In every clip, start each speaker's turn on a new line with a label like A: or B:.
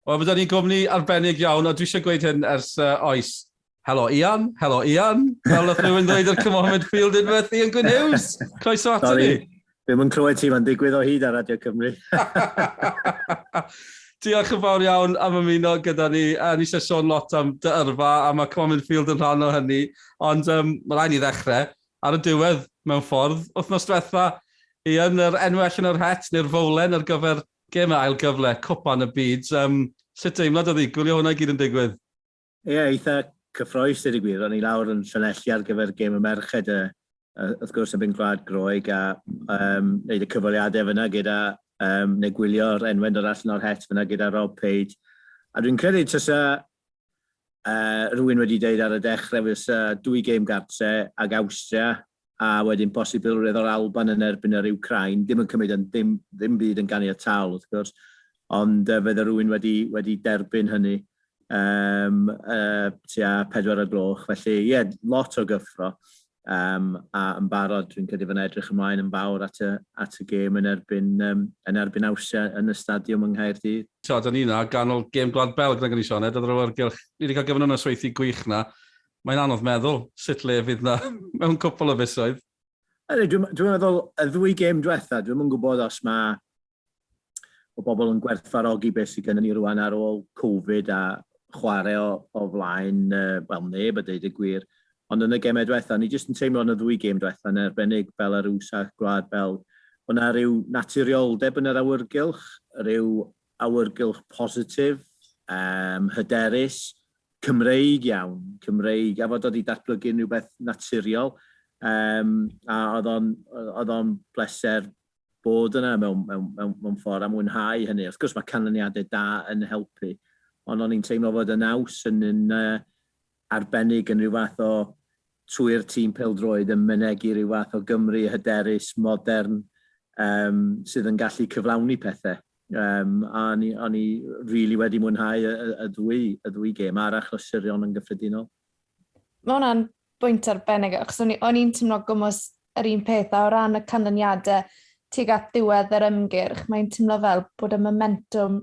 A: Wel, mae 'da ni gwmni arbennig iawn, a dwi eisiau gweud hyn ers oes. Helo Ian, helo Ian, fel nath rhywun ddweud ar Come On Midfield unwaith, Ian Gwyn Hughes, croeso ato ni.
B: Ddim yn clywed ti, mae'n digwydd o hyd ar Radio Cymru.
A: Diolch yn fawr iawn am ymuno gyda ni. Ni eisiau sôn lot am dy yrfa, a mae Come On Midfield yn rhan o hynny, ond mae rhaid ni ddechrau ar y diwedd mewn ffordd. Wythnos diwetha, Ian, yr enw allan o'r het neu'r fowlen ar gyfer gêm y ail gyfle, Cwpan y Byd. Sut deimlad oedd hi? Gwylio hwnna i gyd yn digwydd?
B: Ie, yeah, eitha cyffroes, dweud y gwir. O'n i lawr yn Llanelli ar gyfer gêm y merched, wrth gwrs, yn byn Gwlad Groeg, a wneud y cyfweliadau fyna gyda, neu gwylio'r enwau dod allan o'r het fyna gyda Rob Page. A dwi'n credu tysa rhywun wedi deud ar y dechrau fysa dwy gêm gartre ag Awstria a wedyn posibilrwydd o'r Alban yn erbyn yr Wcráin, dim yn cymryd yn ddim, ddim byd yn ganiataol wrth gwrs, ond fydde rhywun wedi, wedi derbyn hynny tua 4 o'r gloch. Felly ie, yeah, lot o gyffro. A yn barod, dwi'n credu fod edrych ymlaen yn fawr at y gêm yn erbyn Awstria yn y stadiwm yng Nghaerdydd.
A: Tio, da ni na, ganol gêm Gwlad Belg na gan i Sioned, oedd yr awyrgylch, ni wedi cael gyfnod nosweithi gwych na. Mae'n anodd meddwl sut le fydd na mewn cwpl o fisoedd.
B: Dwi'n dwi meddwl, y ddwy gêm diwetha, dwi'n yn gwybod os mae o bobl yn gwerthfawrogi beth sydd gennym ni rwan ar ôl Covid a chwarae o flaen, wel, neb a deud y gwir. Ond yn y gemau diwetha, ni jyst yn teimlo yn y ddwy gêm diwetha yn arbennig Belarus a Gwlad Belg, bod yna rhyw naturioldeb yn yr awyrgylch, rhyw awyrgylch positif, hyderus, Cymreig iawn, Cymreig, a fod o wedi datblygu yn rhywbeth naturiol. A oedd o'n bleser bod yna mewn ffordd a mwynhau hynny. Wrth gwrs mae canlyniadau da yn helpu, ond o'n i'n teimlo fod y naws yn arbennig yn rhyw fath o trwy'r tîm pêl-droed yn mynegi rhyw fath o Gymru hyderus, modern, sydd yn gallu cyflawni pethau. A o'n i really wedi mwynhau y ddwy gêm a'r achlysurion yn gyffredinol.
C: Mae hwnna'n bwynt arbennig, achos o'n i'n teimlo gwmws yr un peth, a o ran y canlyniadau tuag at ddiwedd yr ymgyrch, mae'n teimlo fel bod y momentum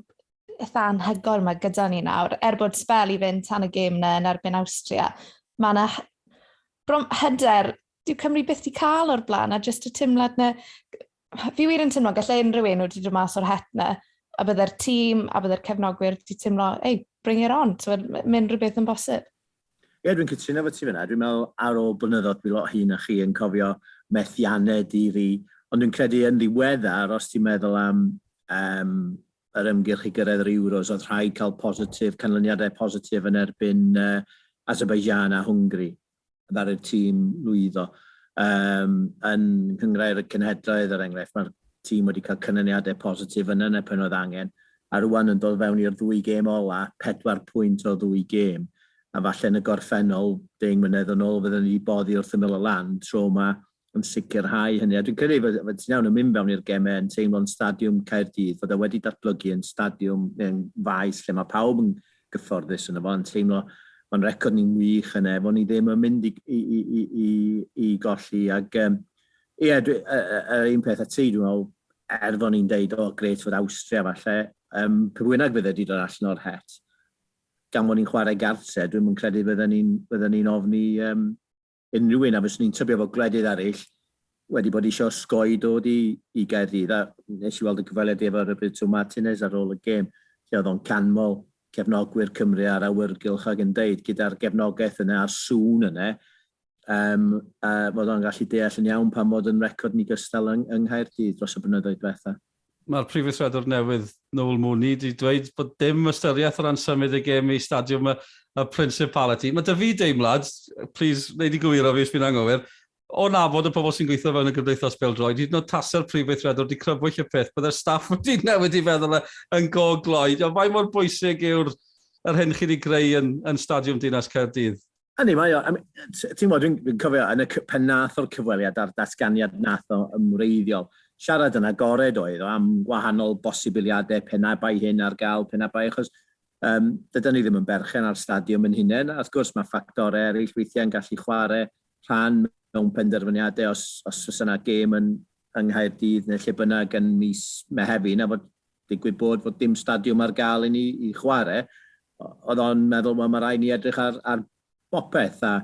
C: eitha anhygoel mae gyda ni nawr. Er bod sbel i fynd tan y gêm na yn erbyn Awstria, mae yna bron hyder dyw Cymru byth 'di cael o'r blaen, a jyst y teimlad 'na, fi wir yn teimlo gallai unrhyw un wedi dod mas o'r het 'na, a bydde'r tîm a bydde'r cefnogwyr wedi teimlo, "Hey, bring it on, mae unrhyw beth yn bosib."
B: Ie, dwi'n cytuno efo ti fyna. Dwi'n meddwl ar ôl blynyddoedd dwi lot hŷn na chi yn cofio methiannau di-ri. Ond dwi'n credu yn ddiweddar, os ti'n meddwl am yr ymgyrch i gyrraedd yr Euros, oedd rhaid cael positif, canlyniadau positif yn erbyn Azerbaijan a Hwngri ddaru'r tîm lwyddo. Yn Nghynghrair y Cenhedloedd, er enghraifft, mae'r tîm wedi cael canlyniadau positif yna pan oedd angen. A rwan yn dod fewn i'r ddwy gêm ola, 4 pwynt o ddwy gêm. A falle yn y gorffennol, 10 mlynedd yn ôl, fydden ni wedi boddi wrth ymyl y lan, tro yma yn sicrhau hynny. A dwi'n credu fod ti'n iawn yn mynd fewn i'r gemau yn teimlo'n stadiwm Caerdydd, fod e wedi datblygu yn stadiwm neu'n faes lle mae pawb yn gyfforddus yno fo, yn teimlo mae'n record ni'n wych yna, fod ni ddim yn mynd i golli. Ac ie, yr un peth a ti, dwi'n meddwl, er fod ni'n deud, "O, grêt fod Awstria falle," pwy bynnag fydde wedi dod allan o'r het, gan fod ni'n chwarae gartre, dwi'n yn credu bydden ni'n ofni unrhyw un, a fyswn i'n tybio fod gwledydd eraill wedi bod eisiau osgoi dod i Gaerdydd. A nes i weld y cyfweliad efo Roberto Martinez ar ôl y gêm, lle oedd o'n canmol cefnogwyr Cymru ar awyrgylch ac yn deud gyda'r gefnogaeth yna a'r sŵn yna, fod o'n gallu deall yn iawn pan fod yn record ni gystal yng Nghaerdydd dros y blynyddoedd diwetha.
A: Mae'r prif weithredwr newydd Noel Mooney wedi dweud bod dim ystyriaeth o ran symud y gêm i stadiwm y Principality. Mae 'da fi deimlad, please, wneud i gywiro fi os fi'n anghywir, o nabod y pobl sy'n gweithio fewn y Gymdeithas Bêl-droed, hyd yn oed tase'r prif weithredwr wedi crybwyll y peth, byddai'r staff wedi newid i feddwl yn go gloi. Faint mor bwysig yw'r yr hyn chi wedi greu yn Stadiwm Dinas Caerdydd?
B: Yndi, mae o. Ti'n gwybod, dwi'n dwi cofio yn y pen nath o'r cyfweliad a'r datganiad nath o ymwreiddiol, siarad yn agored oedd o am wahanol bosibiliadau, pe na bai hyn ar gael, pe na bai, achos dydyn ni ddim yn berchen ar stadiwm yn hunain, a wrth gwrs mae ffactorau eraill weithiau yn gallu chwarae rhan mewn penderfyniadau os fysa yna gêm yng Nghaerdydd neu lle bynnag yn mis Mehefin, a fod digwydd bod fod dim stadiwm ar gael i ni i chwarae, oedd o'n meddwl, wel, mae rhaid ni edrych ar, ar bopeth. A,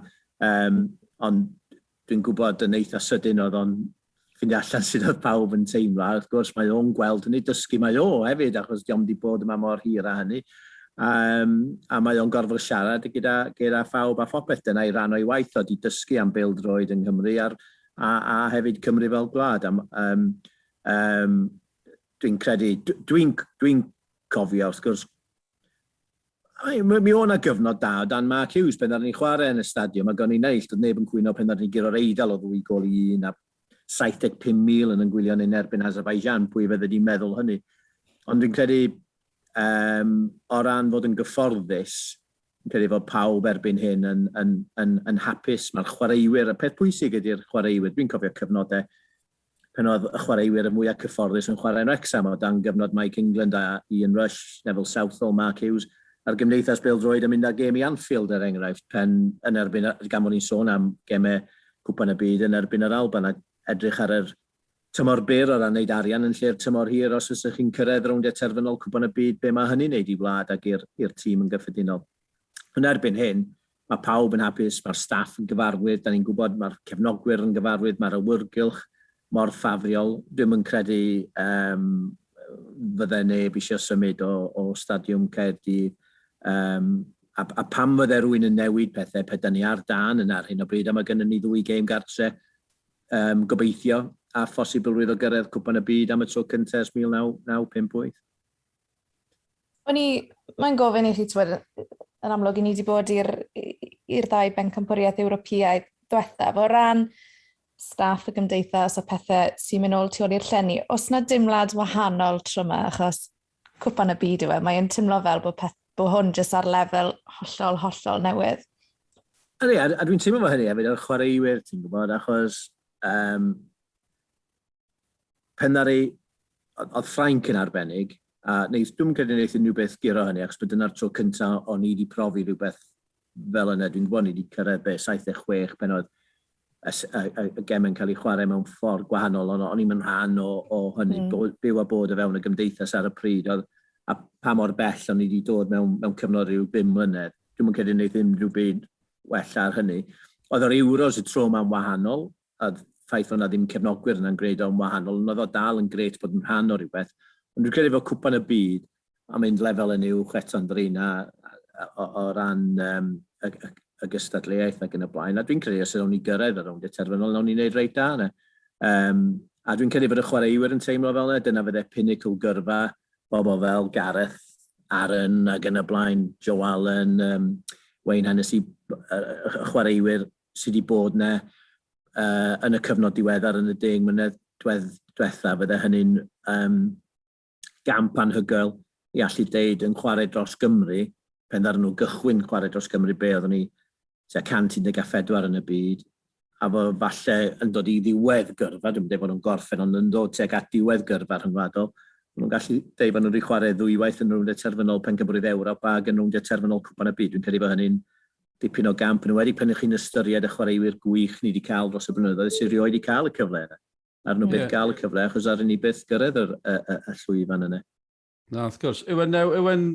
B: um, ond dwi'n gwybod yn eitha sydyn oedd o'n ffeindio allan sut oedd pawb yn teimlo. A wrth gwrs mae o'n gweld hynny, dysgu mae o hefyd, achos diolch wedi bod yma mor hir â hynny. Um, a mae o'n gorfod siarad gyda, gyda phawb a phopeth. Dyna i ran o'i waith o, di dysgu am bêl-droed yng Nghymru a'r, a, a hefyd Cymru fel gwlad. Am, um, um, dwi'n credu, dwi'n dwi cofio, wrth gwrs, mi, mi o'na gyfnod da o dan Mark Hughes pan ddaru ni chwarae yn y stadiwm ac o'n i'n naill, doedd neb yn cwyno pan ddaru ni guro'r Eidal o ddwy gol i un a 75,000 yn yn gwylio ni'n erbyn Azerbaijan, pwy fydde di meddwl hynny. Ond dwi'n credu, um, o ran fod yn gyfforddus, dwi'n credu fod pawb erbyn hyn yn, yn, yn, yn hapus. Mae'r chwaraewyr, y peth pwysig ydy'r chwaraewyr. Dwi'n cofio cyfnodau pan oedd y chwaraewyr y mwyaf cyfforddus yn chwarae yn Wrexham o dan gyfnod Mike England a Ian Rush, Neville Southall, Mark Hughes, a'r Gymdeithas Bêl-droed yn mynd â gêm i Anfield er enghraifft, pen yn erbyn, gan bod ni'n sôn am gemau Cwpan y Byd yn erbyn yr Alban a edrych ar yr tymor byr o ran wneud arian yn lle'r tymor hir os ydych chi'n cyrraedd rowndiau terfynol Cwpan y Byd, be mae hynny'n wneud i wlad ac i'r tîm yn gyffredinol. Yn erbyn hyn, mae pawb yn hapus, mae'r staff yn gyfarwydd, da ni'n gwybod mae'r cefnogwyr yn gyfarwydd, mae'r awyrgylch mor ffafriol. Dwi'm yn credu um, fydde neb eisiau symud o, o Stadiwm Caerdydd. Um, a, a pam fydde rhywun yn newid pethau pe da ni ar dan yn ar hyn o bryd, a mae gennym ni ddwy gêm gartre um, gobeithio, a phosibilrwydd o gyrraedd Cwpan y Byd am y tro cyntaf ers 1958.
C: O'n i, mae'n gofyn i chi, twyd, yn amlwg, i ni wedi bod i'r i'r ddau bencampwriaeth Ewropeaidd diwethaf. O ran staff y gymdeithas a pethau sy'n mynd ôl tu ôl i'r llenni, os na dimlad wahanol tro yma, achos cwpan y byd yw e, mae'n teimlo fel bod, peth, bod hwn jyst ar lefel hollol, hollol newydd.
B: Ydy, a, a dwi'n teimlo fo hynny hefyd o'r chwaraewyr, ti'n gwybod, achos um, pen ddaru, oedd Ffrainc yn arbennig, a neith, dwi'n credu wneith unrhyw beth guro hynny, achos bod dyna'r tro cyntaf o'n i wedi profi rhywbeth fel yna. Dwi'n gwybod ni wedi cyrraedd be, 76 pen oedd y, y, y, y gemau'n cael ei chwarae mewn ffordd gwahanol, ond o'n i'n mynd rhan o, o hynny, mm. byw a bod o fewn y gymdeithas ar y pryd, oedd, a pa mor bell o'n i wedi dod mewn, mewn cyfnod rhyw bum mlynedd. Dwi'n mynd credu wneud unrhyw byd well ar hynny. Oedd yr Euros y tro ma'n wahanol, a'r ffaith fod 'na ddim cefnogwyr yna'n gwneud o'n wahanol, ond oedd o dal yn grêt bod yn rhan o rhywbeth. Ond dwi'n credu fod Cwpan y Byd a mynd lefel yn uwch eto'n ddrin a, o, o ran um, y, y, y gystadleuaeth ac yn y blaen. A dwi'n credu os ydyn ni gyrraedd y rownd terfynol, nawn ni wneud reit da yna. Um, a dwi'n credu bod y chwaraewyr yn teimlo fel yna, dyna fydde pinnacle gyrfa bobl fel Gareth, Aaron ac yn y blaen, Joe Allen, um, Wayne Hennessy, y chwaraewyr sydd wedi bod yna uh, yn y cyfnod diweddar yn y deng mlynedd diwedd, diwetha, fydde hynny'n um, gamp anhygoel i allu deud yn chwarae dros Gymru, pen ddaru nhw gychwyn chwarae dros Gymru, be oeddwn ni tua 114 yn y byd, a fo falle yn dod i ddiwedd gyrfa, dwi'n dweud bod nhw'n gorffen, ond yn dod tuag at diwedd gyrfa rhyngwladol, maen nhw'n gallu deud bod nhw wedi chwarae ddwywaith yn rownd terfynol Pencampwriaeth Ewrop ac yn rownd terfynol Cwpan y Byd. Dwi'n credu bod hynny'n dipyn o gamp, yn enwedig pan ych chi'n ystyried y chwaraewyr gwych ni wedi cael dros y blynyddoedd sydd rioed wedi cael y cyfle yna. Ar nhw byth yeah. gael y cyfle, achos ar ni byth gyrraedd y, y, y, y llwyfan yna.
A: Na, wrth gwrs. Yw e'n, yw e'n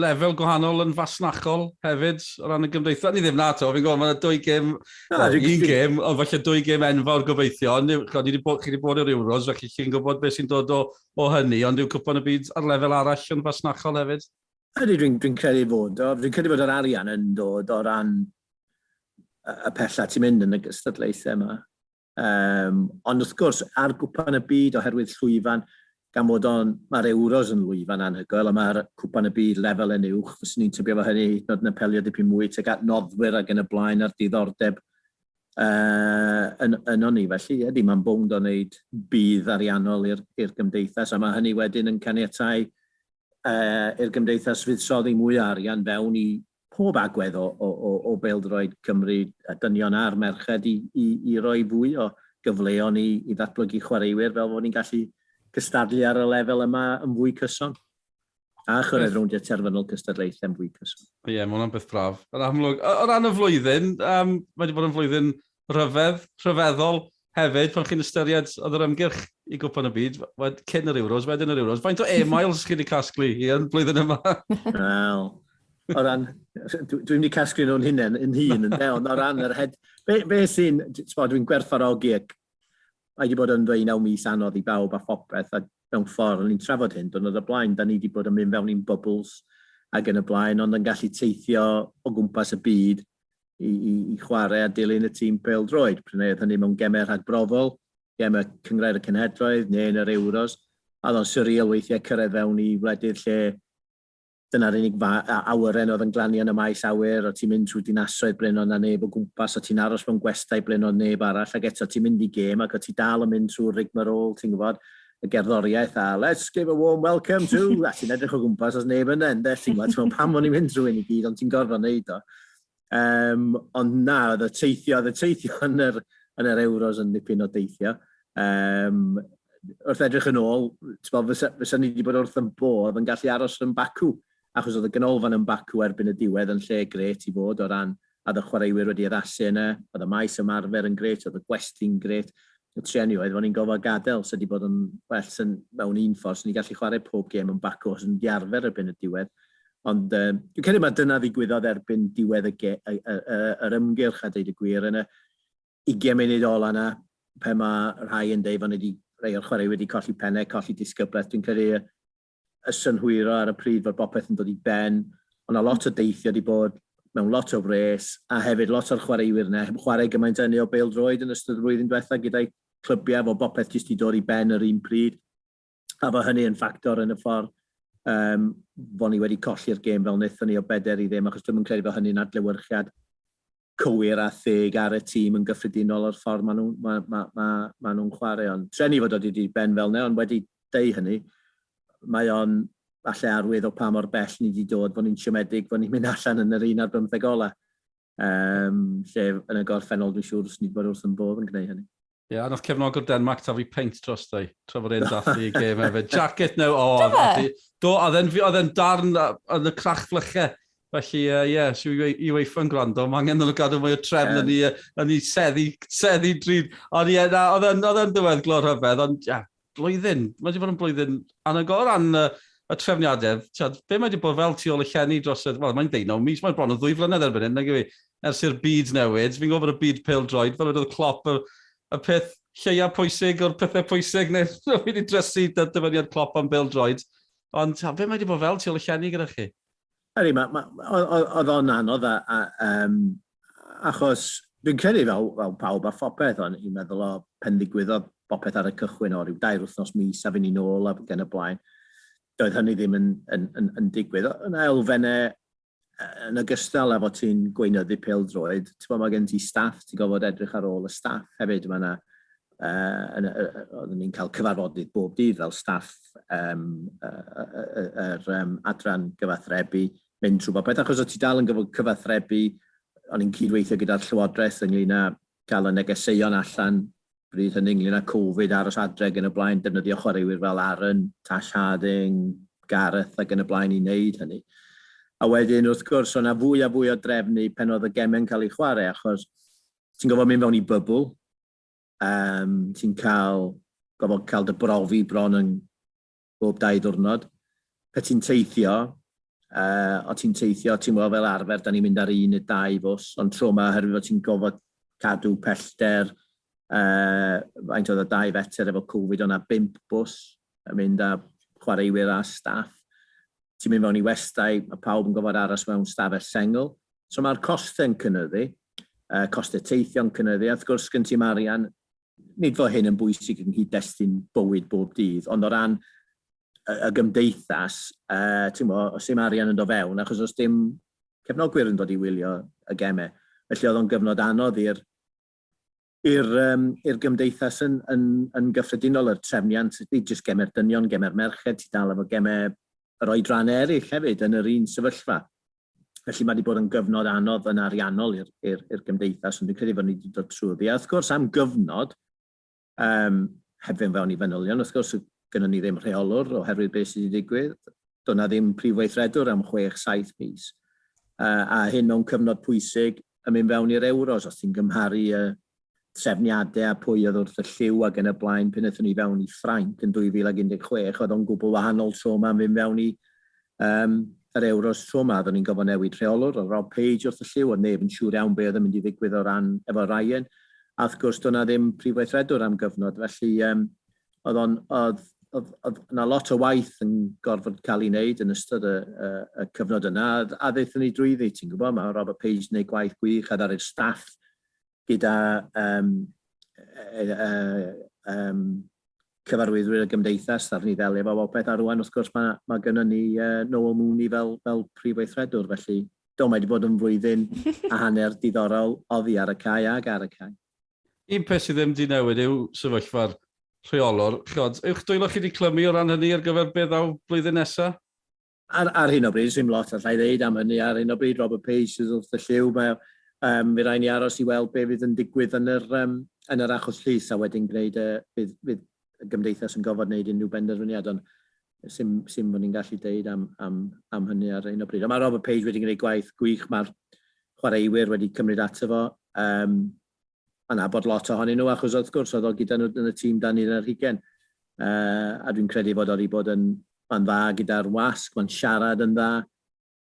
A: lefel gwahanol yn fasnachol hefyd o ran y gymdeithas? Ni ddim na to, fi'n gwybod, mae'n dwy gêm, well, un gêm, ond falle dwy gêm enfawr gobeithio, ond chi wedi bod, chi wedi bod i'r Euros, felly chi'n gwybod beth sy'n dod o, o hynny, ond yw cwpan y byd ar lefel arall yn fasnachol hefyd?
B: Ydy, dwi'n dwi credu fod o. Dwi'n credu bod yr arian yn dod o ran y pella ti'n mynd yn y gystadlaethau yma. Um, ond wrth gwrs, ar gwpan y byd oherwydd llwyfan, gan fod o'n, mae'r Euros yn lwyfan anhygoel, a mae'r cwpan y byd lefel yn uwch, fyswn i'n tybio fo hynny hyd yn oed yn apelio dipyn mwy tuag at noddwyr ac yn y blaen a'r diddordeb uh, yn, yno ni. Felly, ydy, mae'n bownd o wneud budd ariannol i'r gymdeithas, a mae hynny wedyn yn caniatau i'r gymdeithas fuddsoddi mwy o arian fewn i pob agwedd o, o, o, o bêl-droed Cymru, y dynion a'r merched, i, i, i roi fwy o gyfleon i, i ddatblygu chwaraewyr fel fod ni'n gallu cystadlu ar y lefel yma yn fwy cyson. A chyrraedd rowndiau terfynol cystadlaethau yn fwy cyson.
A: Ie, yeah, mae hwnna'n beth braf. Yn amlwg, o ran y flwyddyn, um, mae wedi bod yn flwyddyn rhyfedd, rhyfeddol. Hefyd, pan chi'n ystyried oedd yr ymgyrch i Gwpan y Byd, cyn yr Euros, wedyn yr Euros, faint o e-miles chi wedi casglu i yn blwyddyn yma?
B: Wel, o ran, dwi'n wedi casglu nhw'n hunain, yn hun, yn ond o ran yr head... Be, be sy'n, dwi'n gwerthfawrogi ac mae wedi bod yn ddeunaw mis anodd i bawb a phopeth, a mewn ffordd, o'n i'n trafod hyn, diwrnod o blaen, da ni wedi bod yn mynd fewn i'n bubbles ac yn y blaen, ond yn gallu teithio o gwmpas y byd i, i, i chwarae a dilyn y tîm pêl-droed. Pryd oedd hynny mewn gemau rhagbrofol, gemau Cynghrair y Cenhedloedd neu yn yr Euros. A oedd o'n surreal weithiau cyrraedd fewn i wledydd lle dyna'r unig awyren oedd yn glanio yn y maes awyr, o ti'n mynd trwy dinasoedd ble oedd 'na neb o gwmpas, o ti'n aros mewn gwestai ble oedd neb arall, ac eto ti'n mynd i gêm ac o ti dal yn mynd trwy'r rigmarole, ti'n gwybod, y gerddoriaeth a "Let's give a warm welcome to", a ti'n edrych o gwmpas, os neb yna, ynde, ti'n gwybod, ti'n pam o'n i'n mynd trwy hyn i gyd, ond ti'n gorfod neud o. Ond na, oedd y teithio yn yr Euros yn dipyn o deithio. Wrth edrych yn ôl, fysa ni wedi bod wrth yn bodd yn gallu aros yn Baku, achos oedd y ganolfan yn Baku erbyn y diwedd yn lle grêt i fod o ran a oedd y chwaraewyr wedi addasu yna, oedd y maes ymarfer yn grêt, oedd y gwesty'n grêt. Y trueni oedd fod ni'n gofod gadael, sydd wedi bod yn well sy'n mewn un ffordd, sy'n ni gallu chwarae pob gêm yn Baku os yn diarfer erbyn y diwedd. Ond dwi'n credu mai dyna ddigwyddodd erbyn diwedd y, y, y, y, yr ymgyrch a deud y gwir yn y 20 munud ola yna, pe mae rhai yn deud fod ni wedi, rhai o'r chwaraewyr wedi colli pennau, colli disgyblaeth. Dwi'n credu y synhwyro ar y pryd fod bopeth yn dod i ben. Ond a lot o deithio wedi bod mewn lot o wres, a hefyd lot o'r chwaraewyr yna heb chwarae gymaint hynny o bêl-droed yn ystod y flwyddyn diwetha gyda'i clybiau, fod bopeth jyst i dod i ben yr un pryd. A fod hynny yn ffactor yn y ffordd fod ni wedi colli'r gêm fel wnaethon ni o 4-0, achos dwi'n credu bod hynny'n adlewyrchiad cywir a theg ar y tîm yn gyffredinol o'r ffordd maen nhw'n ma, ma, ma, ma nhw chwarae. Ond trueni fod o wedi ben fel 'na, ond wedi deud hynny, mae o'n falle arwydd o pa mor bell ni wedi dod, fod ni'n siomedig, fod ni'n mynd allan yn yr 11 ola. Lle yn y gorffennol dwi'n siŵr ni wedi bod wrth yn bodd yn gwneud hynny.
A: Ie, yeah, nath cefnogwr Denmark taflu peint dros dau, tra bod e'n dathlu i gêm hefyd. Jacket now, o, oh, do, oedd e'n darn yn y crach flychau. Felly, ie, yeah, so i UEFA yn gwrando, mae angen nhw gadw mwy o trefn yn ei seddi drud. Ond ie, na, oedd e'n diweddglo rhyfedd, ond ie, yeah, blwyddyn, mae wedi bod yn blwyddyn anhygoel ran y trefniadau. Tiad, be mae wedi bod fel tu ôl y llenni dros y... Wel, mae'n 19 mis, mae'n bron o 2 flynedd erbyn hyn, nag yw i, ers i'r byd newid. Fi'n gwybod bod y byd pêl-droed, fel oedd Klopp, y peth lleia pwysig o'r pethau pwysig, neu fi wedi drysu dyfyniad Klopp am bêl-droed. Ond be mae wedi bod fel tu ôl y llenni gyda chi?
B: Ydy, oedd o'n anodd, achos dwi'n credu fel pawb a phopeth, ond i'n meddwl o pen ddigwyddodd popeth ar y cychwyn o ryw 2 wythnos mis a fynd i nôl a gen y blaen. Doedd hynny ddim yn digwydd. Yna elfennau yn ogystal â fod ti'n gweinyddu pêl-droed, ti'n mae gen ti staff, ti'n gofod edrych ar ôl y staff hefyd. Mae yna, oeddwn ni'n cael cyfarfodydd bob dydd fel staff yr adran gyfathrebu, mynd trwy bopeth, achos o ti dal yn gyfod cyfathrebu, o'n i'n cydweithio gyda'r llywodraeth ynglyn â cael y negeseuon allan bryd hynny ynglyn â Covid, aros adre yn y blaen, defnyddio chwaraewyr fel Aaron, Tash Harding, Gareth ac yn y blaen i wneud hynny. A wedyn, wrth gwrs, o'na fwy a fwy o drefnu pen oedd y gemau'n cael ei chwarae, achos ti'n gofod mynd fewn i bubble, ti'n cael, gofod cael dy brofi bron yn bob 2 diwrnod. Pe ti'n teithio, o ti'n teithio, ti'n gweld fel arfer, da ni'n mynd ar un neu dau fws, ond tro yma, oherwydd fod ti'n gofod cadw pellter, faint oedd y 2 fetr efo Covid, o'na bump bws yn mynd â chwaraewyr a staff. Ti'n mynd fewn i westai, mae pawb yn gofod aros mewn stafell sengl. So mae'r costau'n cynyddu, costau teithio'n cynyddu, a wrth gwrs gen ti'm arian, nid fod hyn yn bwysig yng nghyd-destun bywyd bob dydd, ond o ran y gymdeithas, ti'n mo, os dim arian yn dod fewn, achos os dim cefnogwyr yn dod i wylio y gemau. Felly oedd o'n gyfnod anodd i'r gymdeithas yn gyffredinol, yr trefniant, nid jyst gemau'r dynion, gemau'r merched, ti dal efo gemau yr oedran eraill hefyd yn yr un sefyllfa. Felly mae wedi bod yn gyfnod anodd yn ariannol i'r gymdeithas, ond dwi'n credu fod ni wedi dod trwyddi. A wrth gwrs am gyfnod, heb fynd fewn i fanylion, wrth gwrs gynnon ni ddim rheolwr oherwydd beth sydd wedi digwydd. Doedd 'na ddim prif weithredwr am 6, 7 mis. A hyn mewn cyfnod pwysig yn mynd fewn i'r Euros, os ti'n gymharu y trefniadau a pwy oedd wrth y llyw ac yn y blaen pan aethon ni fewn i Ffrainc yn 2016, oedd o'n gwbl wahanol tro yma yn fynd fewn i yr Euros tro yma. Oeddwn ni'n gofod newid rheolwr, oedd Rob Page wrth y llyw, oedd neb yn siŵr iawn be oedd yn mynd i ddigwydd o ran efo Ryan. A wrth gwrs, doedd 'na ddim prif weithredwr am gyfnod, felly oedd o'n, oedd, oedd, oedd yna lot o waith yn gorfod cael ei wneud yn ystod y cyfnod yna, a ddaethon ni drwyddi, ti'n gwybod, mae Robert Page yn gwneud gwaith gwych a ddaru'r staff gyda cyfarwyddwyr y gymdeithas, ddaru ni ddelio efo popeth, a rwan wrth gwrs mae gynnon ni Noel Mooney fel prif weithredwr, felly do, mae wedi bod yn flwyddyn a hanner diddorol oddi ar y cae ag ar y cae.
A: Un peth sydd ddim wedi newid yw sefyllfa'r rheolwr. Chod, yw'ch dwylo chi wedi clymu o ran hynny ar gyfer beth ddaw blwyddyn nesaf?
B: Ar hyn o bryd, sy'n lot allai ddeud am hynny. Ar hyn o bryd, Robert Page sydd wrth y llyw. Mae, mi rhaid ni aros i weld be fydd yn digwydd yn yr achos llys a wedyn gwneud, fydd y gymdeithas yn gofod wneud unrhyw benderfyniad, ond sy'n bod ni'n gallu deud am hynny ar hyn o bryd. Ond mae Robert Page wedi gwneud gwaith gwych, mae'r chwaraewyr wedi cymryd ato fo. A nabod lot ohonyn nhw, achos wrth gwrs oedd o gyda nhw yn y tîm dan un ar hugain. A dwi'n credu fod o wedi bod yn, mae'n dda gyda'r wasg, mae'n siarad yn dda,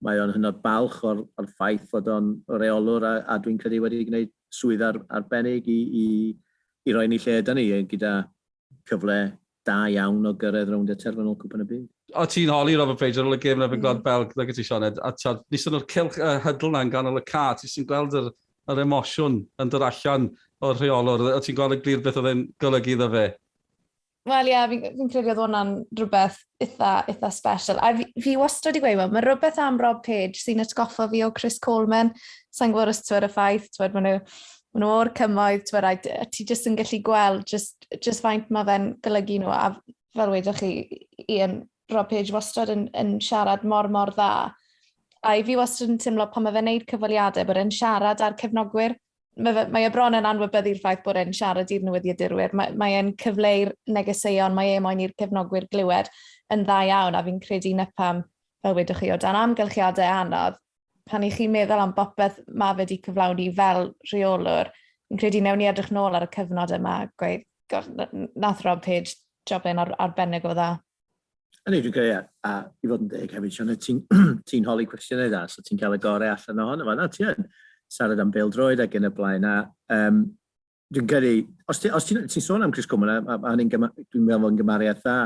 B: mae o'n hynod balch o'r ffaith fod o'n reolwr a dwi'n credu wedi gwneud swydd arbennig i roi ni lle yda ni gyda cyfle da iawn o gyrraedd rownd y terfynol Cwpan y Byd.
A: O ti'n holi Robert Page ar ôl y gêm yn erbyn Gwlad Belg, nag ti, Sioned, a ti'od, nes o'r cylch huddle 'na yn ganol y ca, ti sy'n gweld yr emosiwn yn dod allan o'r rheolwr, o ti'n gweld y glir beth oedd e'n golygu iddo fe?
C: Wel ie, fi credu oedd hwnna'n rhywbeth eitha special. A fi wastad wedi gweud, mae rhywbeth am Rob Page sy'n atgoffa fi o Chris Coleman. Sa'n gwybod os ti'n y ffaith, ti'n maen nhw o'r cymoedd, ti'n a ti jyst yn gallu gweld just faint mae fe'n golygu nhw. A fel wedoch chi, Ian, Rob Page wastad yn siarad mor, mor dda. A i fi wastad yn teimlo pan mae fe'n neud cyfweliadau bod e'n siarad â'r cefnogwyr. Mae e bron yn anwybyddu'r ffaith bod e'n siarad i'r newyddiadurwyr. Mae e'n cyfleu'r negeseuon, mae e moyn i'r cefnogwyr glywed yn dda iawn, a fi'n credu na pam, fel wedwch chi, o dan amgylchiadau anodd, pan i chi'n meddwl am bopeth mae fe wedi cyflawni fel rheolwr, fi'n credu newn ni edrych nôl ar y cyfnod yma a gweud, "God, nath Rob Page jobyn arbennig o dda."
B: A ni, dwi'n credu, a i fod yn deg hefyd, Sioned, ti'n ti holi cwestiynau dda, so ti'n cael y gorau allan ohono fo. Na, ti yn siarad am bêl-droed ac yn y blaen. A dwi'n credu, os ti'n ti sôn am Chris Coleman, a hynny'n dwi'n meddwl fod yn gymariaeth dda,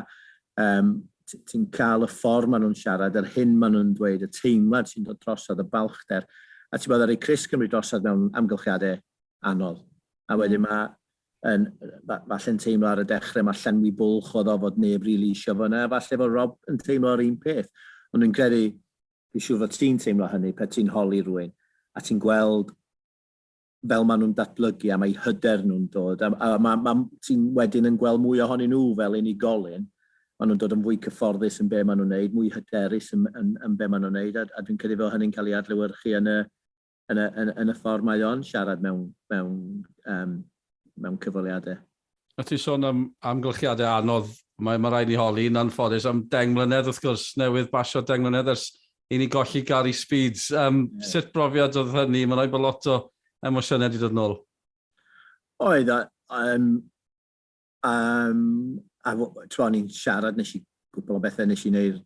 B: ti'n cael y ffordd maen nhw'n siarad, yr hyn maen nhw'n dweud, y teimlad sy'n dod drosodd, y balchder. A ti'n bod ar ei Chris cymryd drosodd mewn amgylchiadau anodd. A wedyn mae yn, falle'n teimlo ar y dechrau, mae llenwi bwlch oedd o fod neb rili really eisiau fo yna, falle fod Rob yn teimlo yr un peth. Ond dwi'n credu, dwi'n siŵr fod ti'n teimlo hynny pe ti'n holi rhywun, a ti'n gweld fel maen nhw'n datblygu a mae hyder nhw'n dod, a ti'n wedyn yn gweld mwy ohonyn nhw fel unigolyn, maen nhw'n dod yn fwy cyfforddus yn be maen nhw'n neud, mwy hyderus yn be maen nhw'n neud, a dwi'n credu fel hynny'n cael ei adlewyrchu yn y ffordd mae o'n siarad mewn cyfweliadau.
A: A ti'n sôn am amgylchiadau anodd, mae rhaid ni holi yn anffodus am 10 mlynedd wrth gwrs, newydd basio 10 mlynedd ers i ni golli Gary Speed. Yeah. Sut brofiad oedd hynny? Mae'n rhaid bod lot o emosiynau wedi dod nôl.
B: Oedd, a tro ni'n siarad, nes i gwbl o bethau, nes i wneud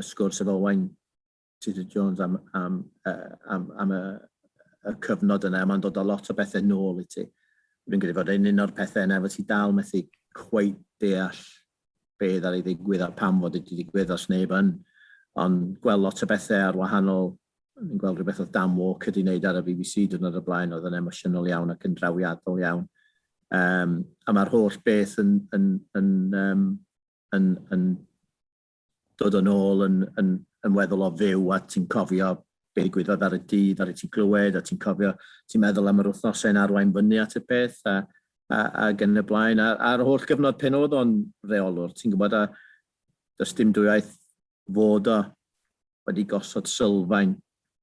B: sgwrs efo Owain Tudur Jones am y cyfnod yna, mae'n dod â lot o bethau nôl i ti. Dwi'n credu fod un o'r pethau yna, fod ti dal methu cweit deall beth ar ei ddigwydd a pam fod wedi digwydd os neb yn. Ond gweld lot o bethau ar wahanol, ni'n gweld rhywbeth oedd Dan Walker wedi wneud ar y BBC diwrnod o'r blaen, oedd yn emosiynol iawn ac yn drawiadol iawn. A mae'r holl beth yn dod yn ôl yn weddol o fyw a ti'n cofio beth ddigwyddodd ar y dydd, ar y ti glywed, a ti'n cofio, ti'n meddwl am yr wythnosau'n arwain fyny at y peth, a yn y blaen. A'r holl gyfnod pen oedd o'n reolwr, ti'n gwybod, a does dim dwywaith fod o wedi gosod sylfaen.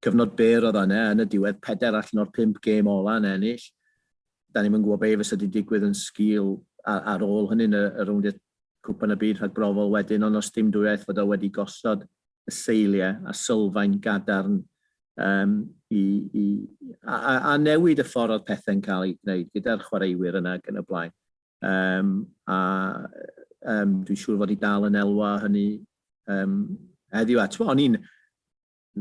B: Cyfnod byr oedd yna, yn y diwedd pedair allan o'r pump gêm ola yn ennill. Da ni'n gwybod be fysa wedi digwydd yn sgil ar ôl hynny yn y rowndiau Cwpan y Byd rhagbrofol wedyn, ond os dim dwywaith fod o wedi gosod y seiliau a sylfaen gadarn. um, i, i, a, a, a newid y ffordd oedd pethau'n cael ei gwneud gyda'r chwaraewyr yna ac yn y blaen. Um, a um, dwi'n siŵr fod i dal yn elwa hynny um, heddiw. A o'n i'n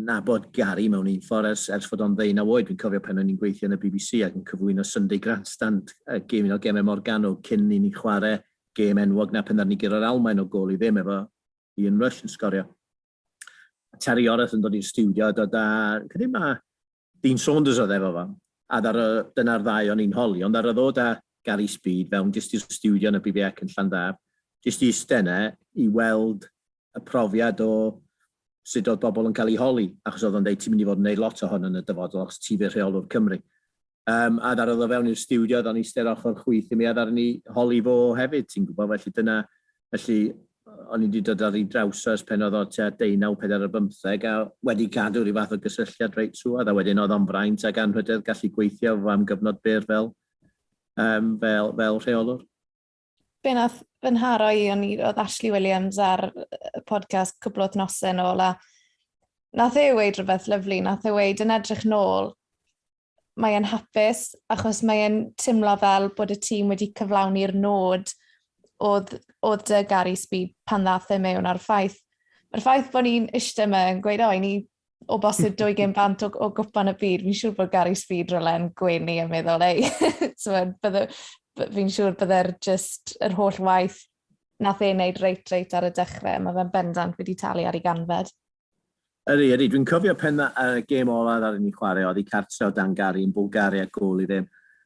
B: nabod Gary mewn un ffordd ers, ers fod o'n ddeunaw oed. Dwi'n cofio pan o'n i'n gweithio yn y BBC ac yn cyflwyno Sunday Grandstand, gêm un o gemau Morgannwg cyn i ni chwarae gêm enwog na pan ni guro'r Almaen o gôl i ddim efo Ian Rush yn sgorio. Terry Yorath yn dod i'r stiwdio a dod â... Credu ma Dean Saunders oedd efo fo. A ddar, dyna'r ddau o'n i'n holi, ond ar y ddod â Gary Speed fewn jyst i'r stiwdio yn y BBEC yn Llandaf, jyst i eistedd yna i weld y profiad o sut oedd bobl yn cael eu holi, achos oedd o'n dweud ti'n mynd i fod yn gwneud lot ohono yn y dyfodol, achos ti fydd rheolwr Cymru. Um, a ddarodd o fewn i'r stiwdio, oedd o'n eistedd ochr chwith i mi, a ddaru ni holi fo hefyd, ti'n gwybod, felly dyna, felly o'n i wedi dod ar ei draws ers pen oedd o tua deunaw, pedair ar bymtheg, a wedi cadw rhyw fath o gysylltiad reit trwodd, a wedyn oedd o'n fraint ac anrhydedd gallu gweithio fo am gyfnod byr fel, um, fel, fel rheolwr.
C: Be nath fy nharo i, o'n i, oedd Ashley Williams ar y podcast cwpl o wythnosau nôl, a nath e weud rhywbeth lyfli, nath e weud yn edrych nôl, mae e'n hapus achos mae e'n teimlo fel bod y tîm wedi cyflawni'r nod oedd, oedd dy Gary Speed pan ddath e mewn a'r ffaith. Mae'r ffaith bod ni'n eistedd yma yn gweud, o, i ni o bosib dwy gêm bant o, o gwpan y byd, fi'n siŵr bod Gary Speed rywle'n gwenu a meddwl, ei, so, bydde, fi'n siŵr bydde'r just yr holl waith nath e wneud reit, reit ar y dechrau, mae fe'n bendant wedi talu ar ei ganfed.
B: Ydy, ydy. Dwi'n cofio pen y gêm ola ddaru ni chwarae, oedd i cartre o dan Gary yn Bwlgaria, gôl i ddim.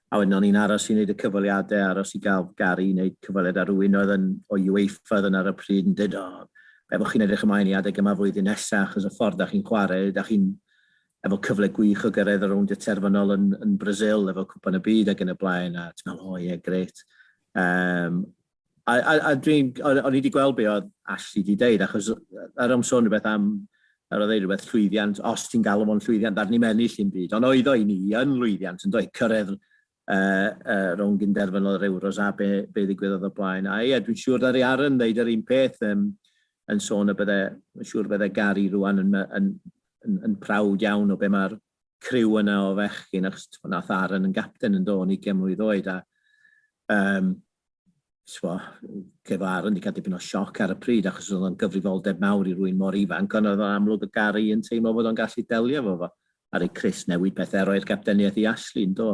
B: A wedyn o'n i'n aros i wneud y cyfweliadau, aros i gael Gary i wneud cyfweliad â rhywun oedd yn o UEFA oedd yn ar y pryd yn dweud, o, be bod chi'n edrych ymlaen i adeg yma flwyddyn nesaf, achos y ffordd da chi'n chwarae, da chi'n efo cyfle gwych o gyrraedd y rowndiau terfynol yn, yn Brazil efo Cwpan y Byd ac yn y blaen, a ti'n meddwl, o ie, yeah, grêt. Um, A, a, a dwi'n, o'n i wedi gweld be oedd Ashley wedi deud, achos ar am sôn rhywbeth am, ar oedd ei rhywbeth llwyddiant, os ti'n galw fo'n llwyddiant, ar ni'n ennill un byd, ond oedd o i ni yn lwyddiant, yn dweud, cyrraedd uh, uh, rownd gynderfynol yr Euros a be, be ddigwyddodd o blaen. A ie, dwi'n siŵr ddaru Aaron ddeud yr un peth um, yn sôn y bydde, yn siŵr bydde Gary rwan yn, yn, yn, yn prawd iawn o be mae'r criw yna o fechgyn, achos nath Aaron yn gapten yn dod yn 20 mlwydd oed, a um, Tibod, efo Aaron wedi cael dipyn o sioc ar y pryd, achos oedd o'n gyfrifoldeb mawr i rywun mor ifanc, ond oedd o'n amlwg y Gary yn teimlo bod o'n gallu delio efo fo. Aru Chris newid pethau, roi'r gapteniaeth i Ashley, yn do,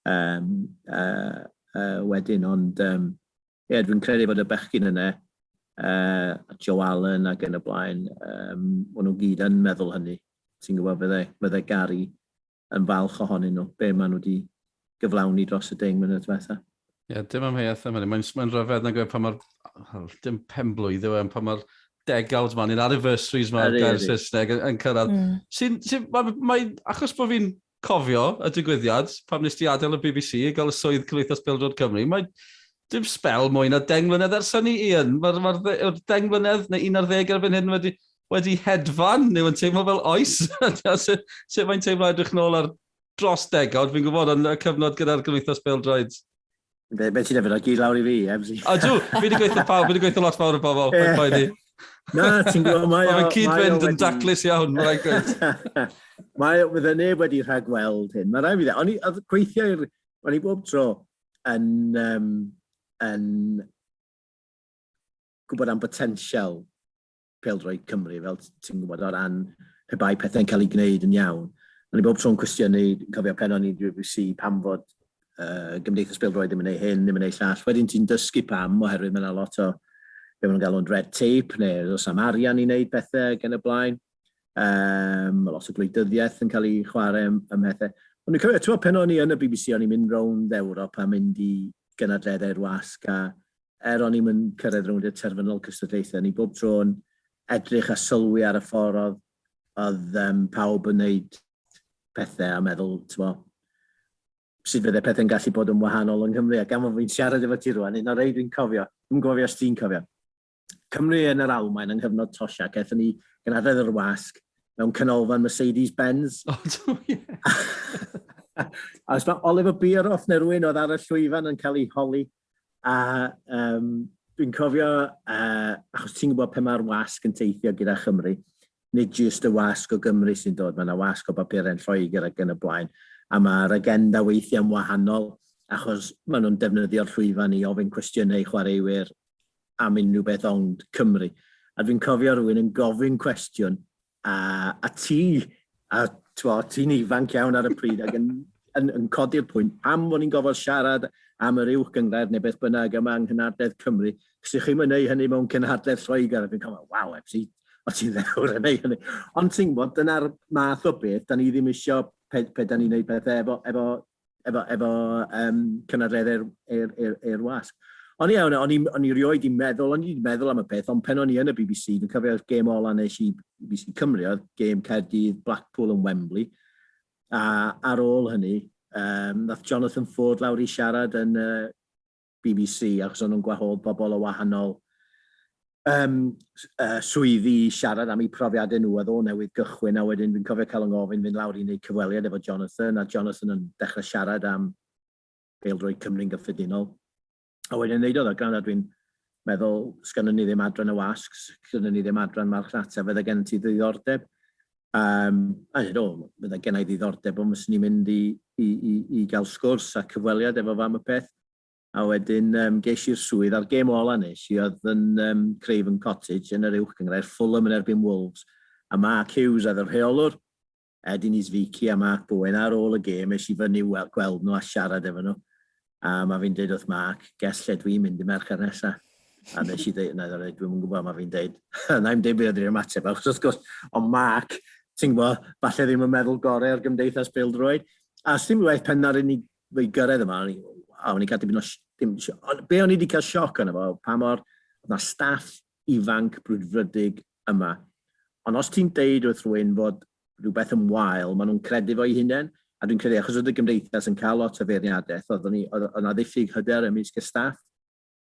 B: um, uh, uh, wedyn, ond um, ie, dwi'n credu bod y bechgyn yna, uh, Joe Allen ac yn y blaen, um, maen nhw gyd yn meddwl hynny. Ti'n gwybod, fydde, fydde Gary yn falch ohonyn nhw, be maen nhw wedi gyflawni dros y 10 mlynedd diwetha.
A: Ie, yeah, dim amheuaeth am hynny. Mae'n mae rhyfedd na gweud pa mae'r, dim penblwydd yw e, pan mae'r degawd ma, neu'r anniversaries ma, gair Saesneg yn, yn cyrraedd. Mm. Sy'n, sy, mae, mae, achos bod fi'n cofio y digwyddiad, pam nes ti adael y BBC i gael y swydd Cymdeithas Pêl-droed Cymru, mae dim sbel mwy na 10 mlynedd ers hynny, Ian. Mae'r ma, ma 10 mlynedd neu 11 erbyn hyn wedi, wedi hedfan, neu yn teimlo fel oes. sut, sut mae'n teimlo edrych nôl ar dros degawd, fi'n gwybod, yn y cyfnod gyda'r Gymdeithas Bêl-droed?
B: Be, be ti'n efo, gyd lawr i fi, MC?
A: A dw, fi wedi gweithio pawb, fi wedi gweithio lot fawr o bobl, mae'n poeni.
B: Na, ti'n gwybod, mae o...
A: Mae'n cyd-fynd yn daclus iawn, mae'n rhaid gweud.
B: Mae o, fydde neb wedi rhagweld hyn. Mae rhaid fi ddweud, o'n i, oedd gweithio i'r, o'n i bob tro yn, um, yn gwybod am potensial pêl-droed Cymru, fel ti'n gwybod, o ran pe bai pethau'n cael eu gwneud yn iawn. O'n i bob tro'n cwestiynu, cofio pen o'n i'n BBC, pam fod uh, Gymdeithas Bêl-droed ddim yn ei hyn, ddim yn ei llall. Wedyn ti'n dysgu pam, oherwydd mae yna lot o, be maen nhw'n galw'n red tape, neu os am arian i wneud pethau ac yn y blaen. Um, lot o gwleidyddiaeth yn cael ei chwarae ym, ym mhethau. Ond dwi'n cofio, ti'n pen o'n i yn y BBC, o'n i'n mynd rownd Ewrop a mynd i gynadleddau'r wasg a er o'n i'm yn cyrraedd rownd i'r terfynol cystadlaethau, o'n i bob tro yn edrych a sylwi ar y ffordd oedd, oedd um, pawb yn neud pethau a meddwl, ti'n sut fydde pethau'n gallu bod yn wahanol yng Nghymru. A gan fod fi'n siarad efo ti rwan, un o'r rei dwi'n cofio, dwi'n gofio os ti'n cofio. Cymru yn yr Almaen yng nghyfnod Toshack, aethon ni gynhadledd yr wasg mewn canolfan Mercedes-Benz.
A: O, oh, ie.
B: A os mae Oliver Bierhoff neu rhywun oedd ar y llwyfan yn cael ei holi, A um, dwi'n cofio, uh, achos ti'n gwybod pe mae'r wasg yn teithio gyda Chymru, Nid jyst y wasg o Gymru sy'n dod, mae yna wasg o bapurau'n Lloegr ac yn y blaen. A mae'r agenda weithiau'n wahanol, achos maen nhw'n defnyddio'r llwyfan i ofyn cwestiynau i chwaraewyr am unrhyw beth ond Cymru. A dwi'n cofio rhywun yn gofyn cwestiwn, a ti, a ti'n ifanc iawn ar y pryd ac yn codi'r pwynt, pam bod ni'n gofod siarad am yr uwch gynghrair neu beth bynnag yma yng Nghynhadledd Cymru, cos ych chi'n mynd hynny mewn cynhadledd Lloegr, a dwi'n cofio, waw, Ebsi, o ti'n ddewr yn neud hynny. Ond ti'n gwybod, dyna'r math o beth, da ni ddim isio pe da ni'n neud pethau efo cynadleddau'r i'r wasg. Ond ie, o'n i rioed i meddwl, o'n i wedi meddwl am y peth, ond pen o'n i yn y BBC, dwi'n cofio'r gêm ola nes i BBC Cymru, oedd gêm Caerdydd Blackpool yn Wembley. A ar ôl hynny, nath Jonathan Ford lawr i siarad yn BBC, achos o'n nhw'n gwahodd bobl o wahanol swyddi i siarad am eu profiadau nhw, oedd o newydd gychwyn, a wedyn dwi'n cofio cael yng ngofyn fynd lawr i wneud cyfweliad efo Jonathan, a Jonathan yn dechrau siarad am bêl-droed Cymru'n gyffredinol. A wedyn ddeud oedd o, gwrando, dwi'n meddwl, sgynnon ni ddim adran y wasg, sgynnon ni ddim adran marchnata, fydde gen ti ddiddordeb? A dweud, o, fydde gen i ddiddordeb, ond fyswn i'n mynd i gael sgwrs a cyfweliad efo fo am y peth. A wedyn ges i'r swydd, a'r gêm ola nes i oedd yn Craven Cottage yn yr uwch gynghrair, Fulham yn erbyn Wolves. A Mark Hughes oedd y rheolwr, Eddie Niedzwiecki a Mark Bowen. Ar ôl y gêm, es i fyny gweld nhw a siarad efo nhw. A mae fi'n dweud wrth Mark, "Guess lle dwi'n mynd i Mercher nesaf?" A nes i dweud, na, dwi'n gwybod, mae fi'n dweud, na i'm deud beth oedd yr ymateb, achos wrth gwrs, ond Mark, ti'n gwybod, falle ddim yn meddwl gorau o'r Gymdeithas Bêl-droed. A sy'n waith pen ar ni fi gyrraedd yma, o'n i cael dipyn o... Dim, be o'n i wedi cael sioc yna fo, pa mor na staff ifanc brwdfrydig yma. Ond os ti'n deud wrth rhywun fod rhywbeth yn wael, maen nhw'n credu fo'i hunain. A dwi'n credu, achos oedd y gymdeithas yn cael lot o feirniadaeth, oedd yna ddiffyg hyder ymysg y staff.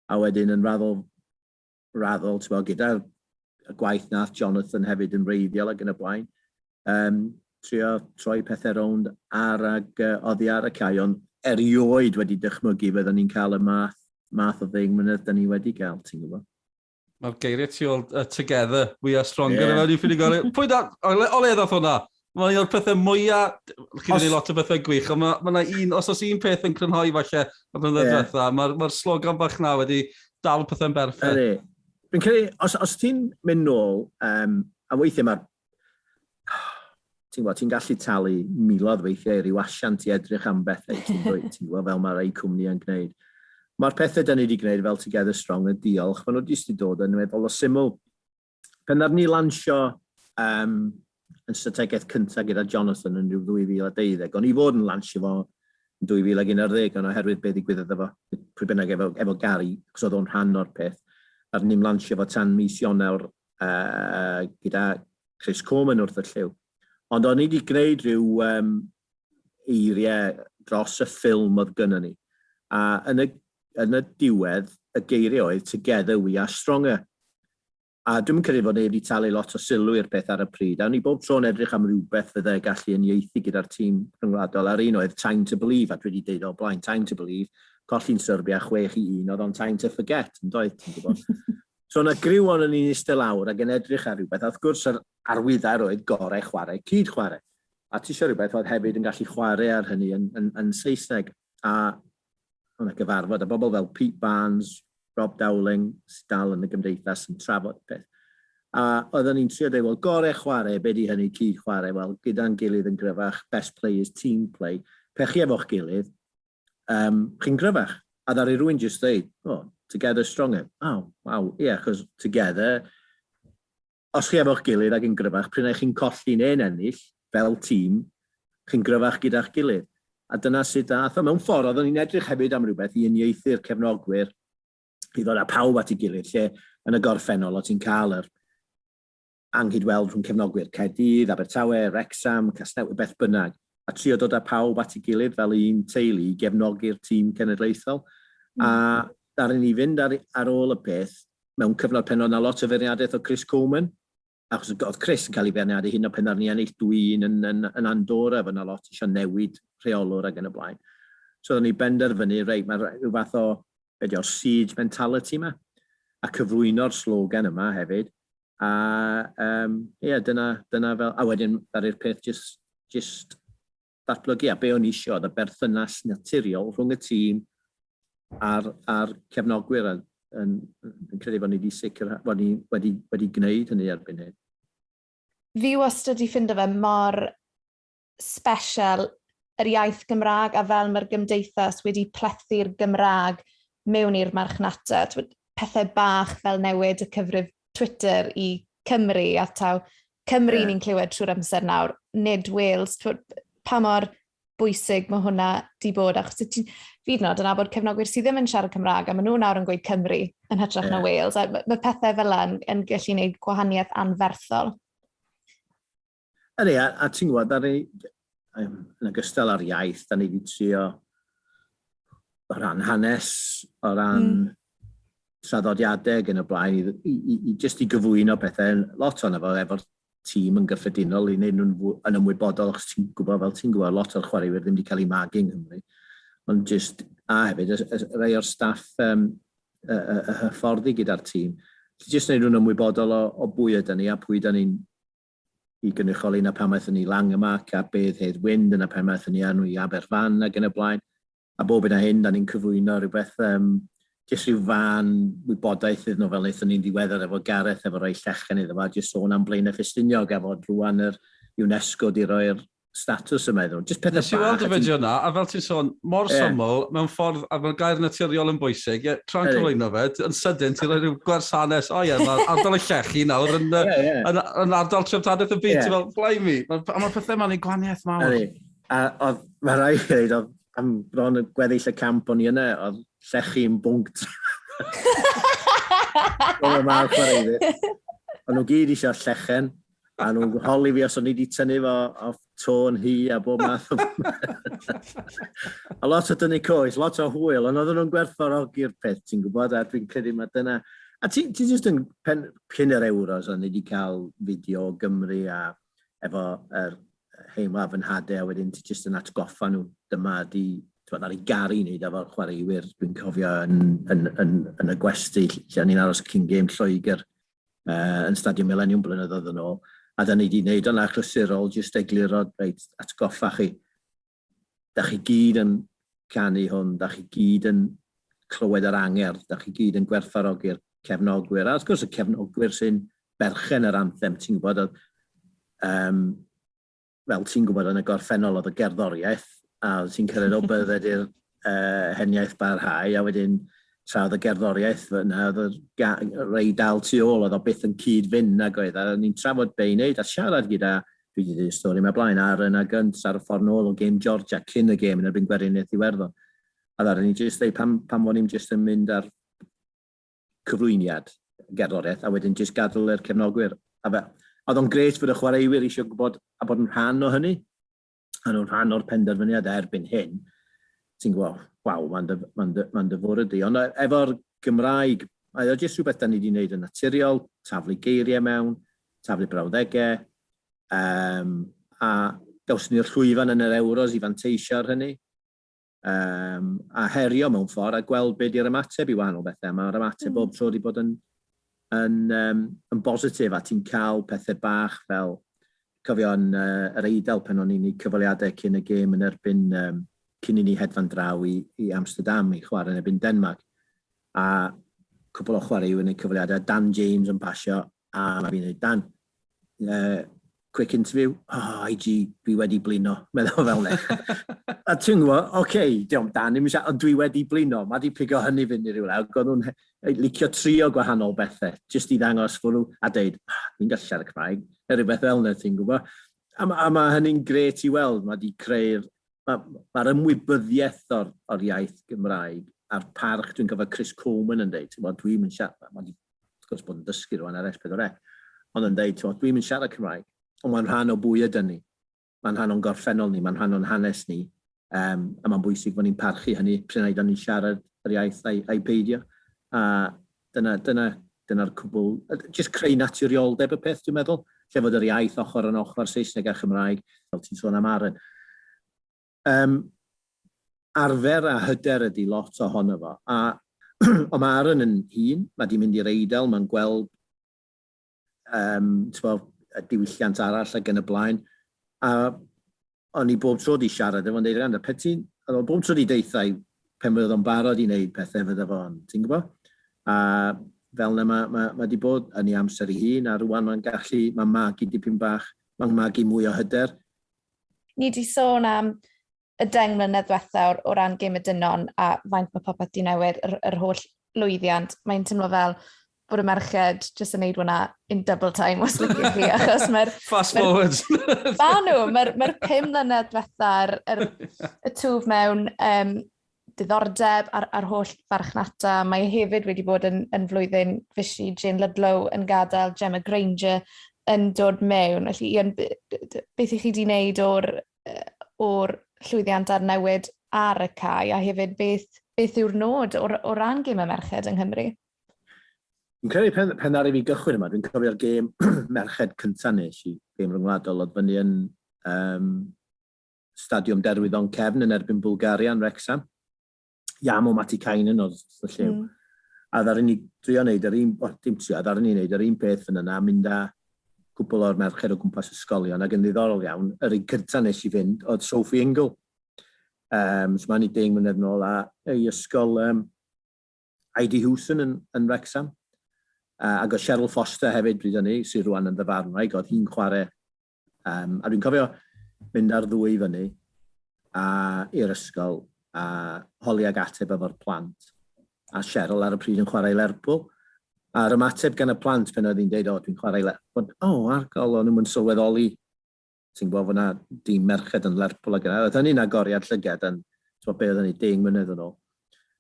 B: A wedyn yn raddol, raddol, ti'n gwybod, gyda'r gwaith nath Jonathan hefyd yn wreiddiol ac yn y blaen, trio troi pethau rownd ar ag oddi ar y cae, ond erioed wedi dychmygu fyddwn ni'n cael y math o 10 mlynedd da ni wedi cael, ti'n gwybod.
A: Mae'r geiriau tu ôl "Together, we are stronger". Yeah. Yma, ffili gorau. Pwy da, o le ddoth hwnna? Mae'n un o'r pethau mwyaf, chi'n gwneud lot o bethau gwych, ond mae ma un, os oes un peth yn crynhoi falle y blynyddoedd diwetha, mae'r slogan bach na wedi dal pethau'n berffaith.
B: Fi'n credu, os ti'n mynd nôl, a weithiau mae'r ti'n gwybod, ti'n gallu talu miloedd weithiau i ryw asiant i edrych am bethau, ti'n dweud, ti'n gwybod, fel mae rai cwmni yn gwneud. Mae'r pethau da ni wedi gwneud fel Together Strong yn diolch, maen nhw jyst wedi dod yn weddol o syml. Pen ar ni lansio yn strategaeth cyntaf gyda Jonathan yn rhyw 2012, o'n i fod yn lansio fo yn 2011, ond oherwydd beth ddigwyddodd efo, pwy bynnag efo Gary, achos oedd o'n rhan o'r peth, ar ni'n lansio fo tan mis Ionawr gyda Chris Coleman wrth y llyw. Ond o'n i wedi gwneud rhyw eiriau dros y ffilm oedd gynnon ni. A yn y diwedd, y geiriau oedd "Together we are stronger". A dwi'n credu fod neb wedi talu lot o sylw i'r peth ar y pryd. A o'n i bob tro'n edrych am rhywbeth fyddai gallu uniaethu gyda'r tîm rhyngwladol. A'r un oedd "Time to believe", a dwi wedi deud o blaen, "Time to believe", colli'n Serbia 6-1, oedd o'n time to forget, yn doedd, ti'n gwybod. So yna griw o'n ni'n eistedd lawr ac yn edrych ar rhywbeth, a wrth gwrs yr arwyddair oedd "Gorau chwarae, cyd chwarae". A ti eisiau rhywbeth oedd hefyd yn gallu chwarae ar hynny yn Saesneg. A o'na gyfarfod, a bobl fel Pete Barnes, Rob Dowling, sydd dal yn y gymdeithas yn trafod peth. A oedden ni'n trio dweud, wel, gorau chwarae, be di hynny, cyd chwarae? Wel, gyda'n gilydd yn gryfach, best players, team play. Pe chi efo'ch gilydd, chi'n gryfach. A ddaru rhywun just dweud, "Oh, together stronger." Oh, waw, ie, yeah, achos together, os chi efo'ch gilydd ac yn gryfach, pryd chi'n colli neu'n ennill, fel tîm, chi'n gryfach gyda'ch gilydd. A dyna sut dath o. Mewn ffordd, oeddwn ni'n edrych hefyd am rhywbeth i uniaethu'r cefnogwyr, i ddod â pawb at ei gilydd, lle yn y gorffennol o ti'n cael yr anghydweld rhwng cefnogwyr Caerdydd, Abertawe, Wrexham, Casnewydd, beth bynnag, a trio dod â pawb at ei gilydd fel un teulu i gefnogi'r tîm cenedlaethol. A ddaru ni fynd ar ôl y peth mewn cyfnod pen oedd 'na lot o feirniadaeth o Chris Coleman, achos oedd Chris yn cael ei feirniadu hyn o pen ar ni ennill 2-1 yn Andorra, fod 'na lot eisiau newid rheolwr ac yn y blaen. So oedden ni benderfynu, reit, mae rhyw fath o, be di o, siege mentality yma, a cyflwyno'r slogan yma hefyd. A ie, yeah, dyna fel. A wedyn, ddaru'r peth just datblygu. A be o'n i isio oedd y berthynas naturiol rhwng y tîm a'r cefnogwyr. A yn credu fod ni wedi sicr, fod ni wedi gwneud hynny erbyn hyn.
C: Fi wastad wedi ffindo fe mor special yr iaith Gymraeg a fel mae'r gymdeithas wedi plethu'r Gymraeg mewn i'r marchnata. Pethau bach fel newid y cyfrif Twitter i Cymru a taw Cymru ni'n clywed trwy'r amser nawr, nid Wales. Pa mor bwysig mae hwnna di bod, achos fi hyd yn oed yn nabod cefnogwyr sydd ddim yn siarad Cymraeg a maen nhw nawr yn gweud Cymru yn hytrach na Wales. A mae pethau fel yna yn gallu gwneud gwahaniaeth anferthol.
B: Ydy, a ti'n gwybod, yn ogystal â'r iaith, da ni wedi trio o ran hanes, o ran traddodiadau yn y blaen, i just i gyflwyno pethau, lot o'n efo efo'r tîm yn gyffredinol, i wneud nhw'n yn ymwybodol, achos ti'n gwybod, fel ti'n gwybod, lot o'r chwaraewyr ddim wedi cael eu magu yng Nghymru. Ond just, a hefyd, y rhai o'r staff y hyfforddi gyda'r tîm, just wneud nhw'n ymwybodol o bwy ydyn ni a pwy ydyn ni'n i gynrychioli na pan aethon ni Langemark a beth Hedd Wyn na pan aethon ni arno i Aberfan ac yn y blaen. A bob un a hyn, da ni'n cyflwyno rhywbeth, jyst rhyw fan wybodaeth iddyn nhw, fel wnaethon ni'n ddiweddar efo Gareth, efo rhoi llechen iddo fo, jyst sôn am Blaenau Ffestiniog a fod rwan yr UNESCO di roi'r statws yma iddyn nhw. Jyst pethau
A: Nes i weld y fideo yna, a fel ti'n sôn, mor syml, mewn ffordd, a fel gair naturiol yn bwysig, ie, tra'n cyflwyno fe, yn sydyn, ti'n rhoi rhyw gwers hanes, o ie, mae ardal y llechi nawr yn, yeah, yeah. yn ardal treftadaeth y byd, ti'n fel, blimey, a mae pethau yma'n ei gwahaniaeth mawr.
B: Ydy. A oedd, mae rhaid i ddweud, oedd am bron y gweddill y camp o'n i yna, oedd llechi'n bwnc. Oedd y mawr chwaraewyr. O'n nhw gyd eisiau llechen, a nhw'n holi fi os o'n i wedi tynnu fo off tôn hi a bob math o. A lot o dynnu coes, lot o hwyl, ond oedden nhw'n gwerthfawrogi'r peth, ti'n gwybod, a dwi'n credu mae dyna. A ti just yn, pen, cyn yr Euros, o'n i wedi cael fideo o Gymru a efo yr heimla fy nhadau, a wedyn ti just yn atgoffa nhw, dyma di, ti'n ar ei garu wneud efo'r chwaraewyr, dwi'n cofio yn y gwesty lle o'n i'n aros cyn gêm Lloegr yn Stadiwm Millennium blynyddoedd yn ôl, a da ni wedi wneud o'n achlysurol, jyst egluro, reit, atgoffa chi, da chi gyd yn canu hwn, da chi gyd yn clywed yr angerdd, da chi gyd yn gwerthfawrogi'r cefnogwyr, a wrth gwrs y cefnogwyr sy'n berchen yr anthem, ti'n gwybod, oedd, fel ti'n gwybod yn y gorffennol oedd y gerddoriaeth, a oedd ti'n cyrraedd o bydded i'r heniaith barhau, a wedyn tra oedd y gerddoriaeth fyna, oedd y rei dal tu ôl, oedd o byth yn cyd-fynd nag oedd, a ni'n trafod be i wneud, a siarad gyda, dwi wedi dweud y stori yma blaen, Aaron a Gunt ar y ffordd nôl o gêm Georgia cyn y gêm yn erbyn Gweriniaeth Iwerddon. A ddaru ni jyst dweud pam o'n i'n jyst yn mynd ar cyflwyniad gerddoriaeth, a wedyn jyst gadael i'r cefnogwyr. A fe, oedd o'n grêt fod y chwaraewyr eisiau gwybod a bod yn rhan o hynny. A nhw'n rhan o'r penderfyniad erbyn hyn. Ti'n gwybod, waw, mae'n dy, ma dy, ma dy fwrdd di. Ond efo'r Gymraeg, mae o jyst rhywbeth da ni wedi wneud yn naturiol, taflu geiriau mewn, taflu brawddegau, a gawson ni'r llwyfan yn yr Euros i fanteisio ar hynny. A herio mewn ffordd a gweld be di'r ymateb i wahanol bethau. Mae'r ymateb bob tro wedi bod yn bositif a ti'n cael pethau bach fel cofio yn yr Eidal pan o'n i'n ei cyfweliadau cyn y gêm yn erbyn cyn i ni hedfan draw i Amsterdam i chwarae yn erbyn Denmark. A cwpl o chwaraewyr yn ei cyfweliadau, Dan James yn pasio, a mae fi'n dweud, "Dan, quick interview." "Oh, IG, dwi wedi blino," meddwl fel 'ne. A ti'n gwybod, oce, okay, diolch Dan, ddim eisiau, ond dwi wedi blino. Mae di pigo hynny fynd i rywle. Ac oedd nhw'n licio trio gwahanol bethau, jyst i ddangos fod nhw, a deud, "Ah, dwi'n gallu siarad Cymraeg," neu rhywbeth fel 'ne, ti'n gwybod. A ma hynny'n grêt i weld, mae di creu'r, mae'r ymwybyddiaeth o'r iaith Gymraeg a'r parch, dwi'n cofio Chris Coleman yn deud, ti'n gwybod, dwi'n mynd siarad, mae di, wrth gwrs, bod yn dysgu rwan ar S4C, ond yn deud, ti'n gwybod, dwi'n mynd siarad Cymraeg, ond mae'n rhan o bwy ydyn ni. Mae'n rhan o'n gorffennol ni, mae'n rhan o'n hanes ni, a mae'n bwysig bod ni'n parchu hynny, pryd ai ni'n siarad yr iaith a'i peidio. A dyna'r cwbl, jyst creu naturioldeb y peth, dwi'n meddwl, lle fod yr iaith ochr yn ochr Saesneg a Chymraeg, fel ti'n sôn am Aaron. Arfer a hyder ydy lot ohono fo. A ond mae Aaron yn hun, mae di mynd i'r Eidal, mae'n gweld um, bo, y diwylliant arall ac yn y blaen. A o'n i bob tro di siarad efo'n deud, "Randa, pe ti'n..." Oedd o bob tro di deithau pen fydd o'n barod i wneud pethau fydda fo'n, ti'n gwybod? A fel yna mae ma, ma di bod yn ei amser ei hun, a rwan mae'n gallu, mae'n magu dipyn bach, mae'n magu mwy o hyder.
C: Ni di sôn am y 10 mlynedd diwetha o ran gêm y dynon a faint mae popeth di newid, yr holl lwyddiant. Mae'n teimlo fel bod y merched jyst yn neud hwnna in double time os liciwch chi, achos mae'r
A: Fast forward.
C: Ba nhw, mae'r mae 5 mlynedd diwetha'r y twf mewn diddordeb a'r holl farchnata. Mae hefyd wedi bod yn flwyddyn fysi, Jane Ludlow yn gadael, Gemma Grainger yn dod mewn. Felly, Ian, beth i chi wedi wneud o'r llwyddiant a'r newid ar y cae, a hefyd beth yw'r nod o ran gêm y merched yng Nghymru?
B: Dwi'n credu pen ar i fi gychwyn yma, dwi'n cofio'r gêm merched cyntaf nes i, gêm rhyngwladol, oedd fyny yn Stadiwm Derwyddon Cefn yn erbyn Bulgaria yn Wrexham. Jarmo Matikainen oedd y lliw. A ddaru ni drio wneud yr un, o, dim trio, ddaru ni wneud yr un peth yn yna, mynd â cwpl o'r merched o gwmpas ysgolion, ac yn ddiddorol iawn, yr un cyntaf nes i fynd oedd Sophie Ingle. So mae'n i 10 mlynedd nôl a ei ysgol ID Hewson yn Wrexham. Ac oedd Cheryl Foster hefyd bryd hynny, sydd rwan yn ddyfarnwraig, oedd hi'n chwarae. A dwi'n cofio mynd ar ddwy fyny a i'r ysgol a holi ag ateb efo'r plant. A Cheryl ar y pryd yn chwarae Lerpwl. A'r ymateb gan y plant pen oedd hi'n deud, "O, dwi'n chwarae Lerpwl." O, oh, argol, o'n nhw'n sylweddoli ti'n gwybod fod yna dîm merched yn Lerpwl ac yna. Oedd hynny'n agoriad llygad yn, ti'n gwybod, be oedd hynny, 10 mlynedd yn ôl.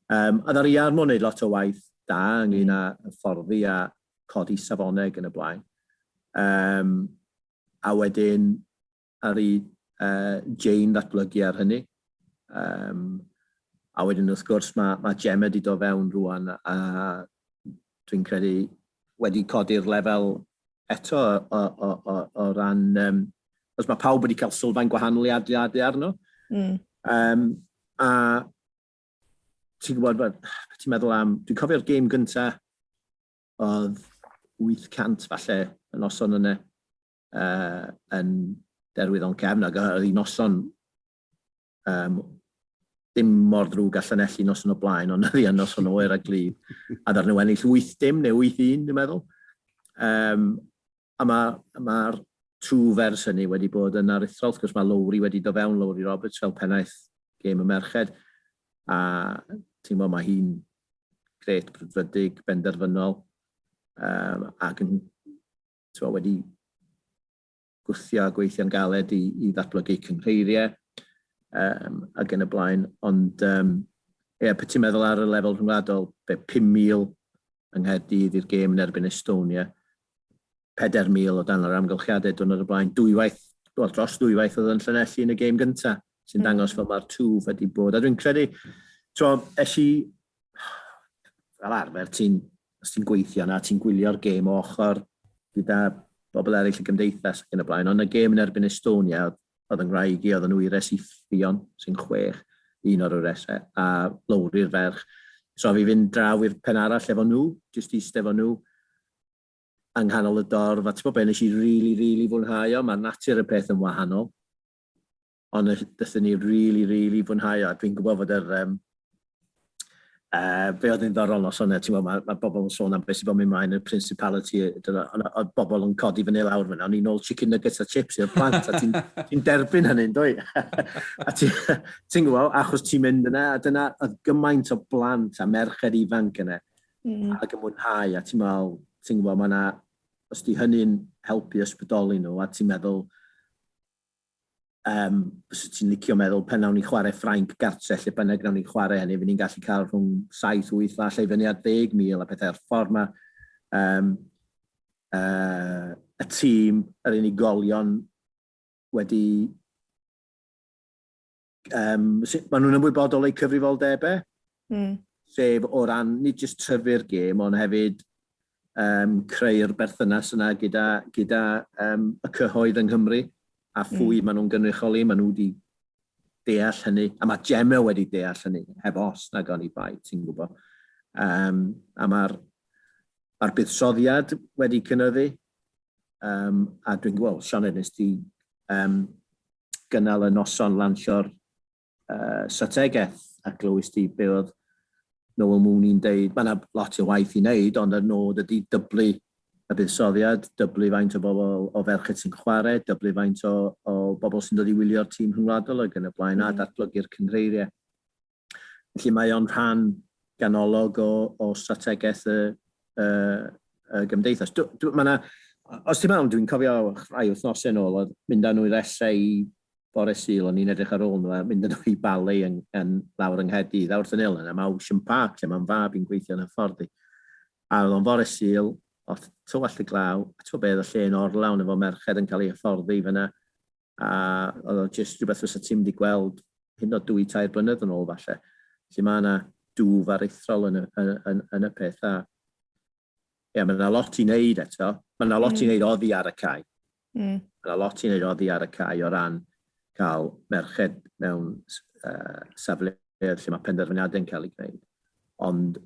B: A ddaru Jarmo wneud lot o waith da ynglyn â hyfforddi a codi safoneg yn y blaen. A wedyn ar i Jane ddatblygu ar hynny. A wedyn wrth gwrs mae Gemma wedi dod fewn rwan a dwi'n credu wedi codi'r lefel eto o ran... Os mae pawb wedi cael sylfaen gwahanol i adeiladu arno. A ti'n gwybod, beth ti'n meddwl am... Dwi'n cofio'r gêm gynta oedd 800 falle y noson yna yn Derwyddon Cefn, ac oedd hi noson dim mor ddrwg â Llanelli noson o blaen, ond oedd hi yn noson oer a gwlyb. A ddaru nhw ennill 8-0 neu 8-1, dwi'n meddwl. A mae'r ma twf ers hynny wedi bod yn aruthrol. Wrth gwrs mae Lowri wedi dod fewn, Lowri Roberts fel pennaeth gêm y merched. A ti'n gwybod, mae hi'n gret, brwdfrydig, benderfynol, ac yn, ti'n wedi gwthio a gweithio'n galed i ddatblygu cynghreiriau ac yn y blaen. Ond ie, pe ti'n meddwl ar y lefel rhyngwladol, be 5,000 yng Nghaerdydd i'r gêm yn erbyn Estonia, 4,000 o dan yr amgylchiadau diwrnod y blaen, dwywaith, wel, dros ddwywaith oedd yn Llanelli yn y gêm gyntaf, sy'n dangos fel mae'r twf wedi bod. A dwi'n credu, tro, es i, fel arfer, ti'n, os ti'n gweithio yna, ti'n gwylio'r gêm o ochr gyda bobl eraill y gymdeithas ac yn y blaen. Ond y gêm yn erbyn Estonia, oedd yng ngwraig i, oedd yn wyres i Ffion, sy'n 6, un o'r wyresau, a Lowri'r ferch. So fi fynd draw i'r pen arall efo nhw, jyst eistedd efo nhw, yng nghanol y dorf, a ti'n gwybod be, nes i really, really fwynhau o, mae natur y peth yn wahanol, ond dethon ni really, really fwynhau o, a dwi'n gwybod fod yr, be oedd yn ddiddorol nos yna, ti'n gwybod, mae bobl yn sôn am beth sy'n bod mynd mlaen y Principality, oedd bobl yn codi fyny lawr fyna, o'n i'n ôl chicken nuggets a chips i'r plant, a ti'n ti derbyn hynny'n dwy. A ti'n ti gwybod, achos ti'n mynd yna, a dyna, oedd gymaint o blant a merched ifanc yna, ac yn mwynhau, a ti'n meddwl, ti'n gwybod, mae yna, os di hynny'n helpu ysbrydoli nhw, a ti'n meddwl, fysa ti'n licio meddwl pen nawn ni chwarae Ffrainc gartre, lle bynnag nawn ni chwarae hynny, fydd ni'n gallu cael rhwng 7, 8, falle i fyny at 10,000 a pethau'r ffordd mae y tîm, yr unigolion wedi... Maen nhw'n ymwybodol eu cyfrifoldebau, sef o ran nid jyst tyfu'r gêm, ond hefyd creu'r berthynas yna gyda y cyhoedd yng Nghymru a phwy maen nhw'n gynrychioli, maen nhw wedi deall hynny, a mae Gemma wedi deall hynny, heb os nag oni bai, ti'n gwybod. A mae'r buddsoddiad wedi cynyddu. A dwi'n gweld, Sioned, nes di gynnal y noson lansio'r strategaeth a glywys di be oedd Noel Mooney'n deud. Mae yna lot o waith i wneud, ond y nod ydy dyblu y buddsoddiad, dyblu faint o bobl o ferched sy'n chwarae, dyblu faint o bobl sy'n dod i wylio'r tîm rhyngwladol ac yn y blaen, a datblygu'r cynghreiriau. Felly mae o'n rhan ganolog o strategaeth y gymdeithas. Mae 'na, os ti'n meddwl, dwi'n cofio rhai wythnosau yn ôl, oedd mynd â nhw i'r SA bore Sul, o'n i'n edrych ar ôl nhw, a mynd â nhw i ballet yn lawr yng Nghaerdydd, a wrth yn yna, mae Ocean Park, lle mae'n fab i'n gweithio yn hyfforddi. A oedd o'n fore Sul, oedd tywallt y glaw, a ti'n beth, y lle yn orlawn efo merched yn cael ei hyfforddi fyna, a oedd o'n just rhywbeth fysa ti'n mynd i gweld hyn o 2-3 blynedd yn ôl falle. Felly mae yna dwf aruthrol yn y peth. A ie, mae yna lot i wneud eto. Mae yna lot i wneud oddi ar y cae. Mae yna lot i wneud oddi ar y cae o ran cael merched mewn safleoedd lle mae penderfyniadau'n cael ei gwneud. Ond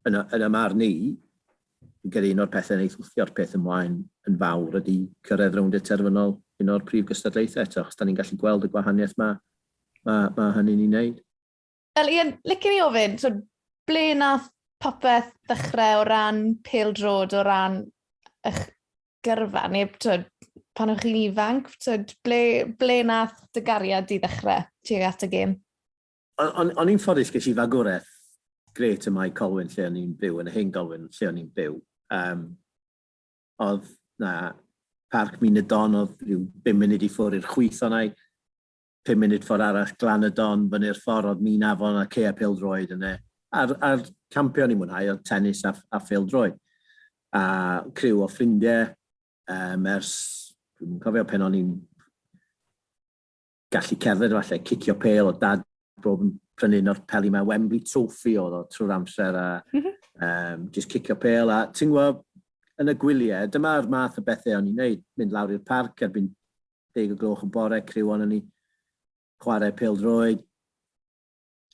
B: yn y marn i, dwi'n credu un o'r pethau wneith wthio'r peth ymlaen yn fawr ydy cyrraedd rownd y terfynol un o'r prif gystadlaethau eto, achos da ni'n gallu gweld y gwahaniaeth ma hynny'n ei wneud.
C: Wel, Ian, licen i ofyn, so, ble nath popeth ddechrau o ran pêl-droed, o ran eich gyrfa, neu twyd, pan o'ch chi'n ifanc, twyd, ble nath dy gariad di ddechrau tuag at y gêm?
B: O'n i'n ffodus, ges i fagwraeth grêt ym Mae Colwyn lle o'n i'n byw, yn y Hen Golwyn lle o'n i'n byw. Oedd na Parc Min y Don, oedd rhyw 5 munud i ffwrdd i'r chwith o'na i, 5 munud ffordd arall, Glan y Don, fyny'r ffordd oedd Min Afon a Cea Pêl-droed yna. A'r campio o'n i'n mwynhau oedd tennis a phêl-droed. A criw o ffrindiau ers, dwi'n cofio pen o'n i'n gallu cerdded falle, cicio pêl o dad bob yn prynu un o'r peli 'ma, Wembley Trophy oedd o trwy'r amser a just cicio pêl a ti'n gwybod, yn y gwyliau, dyma'r math o bethau o'n i'n neud, mynd lawr i'r parc erbyn 10 o gloch y bore, criw o'n ni chwarae pêl-droed,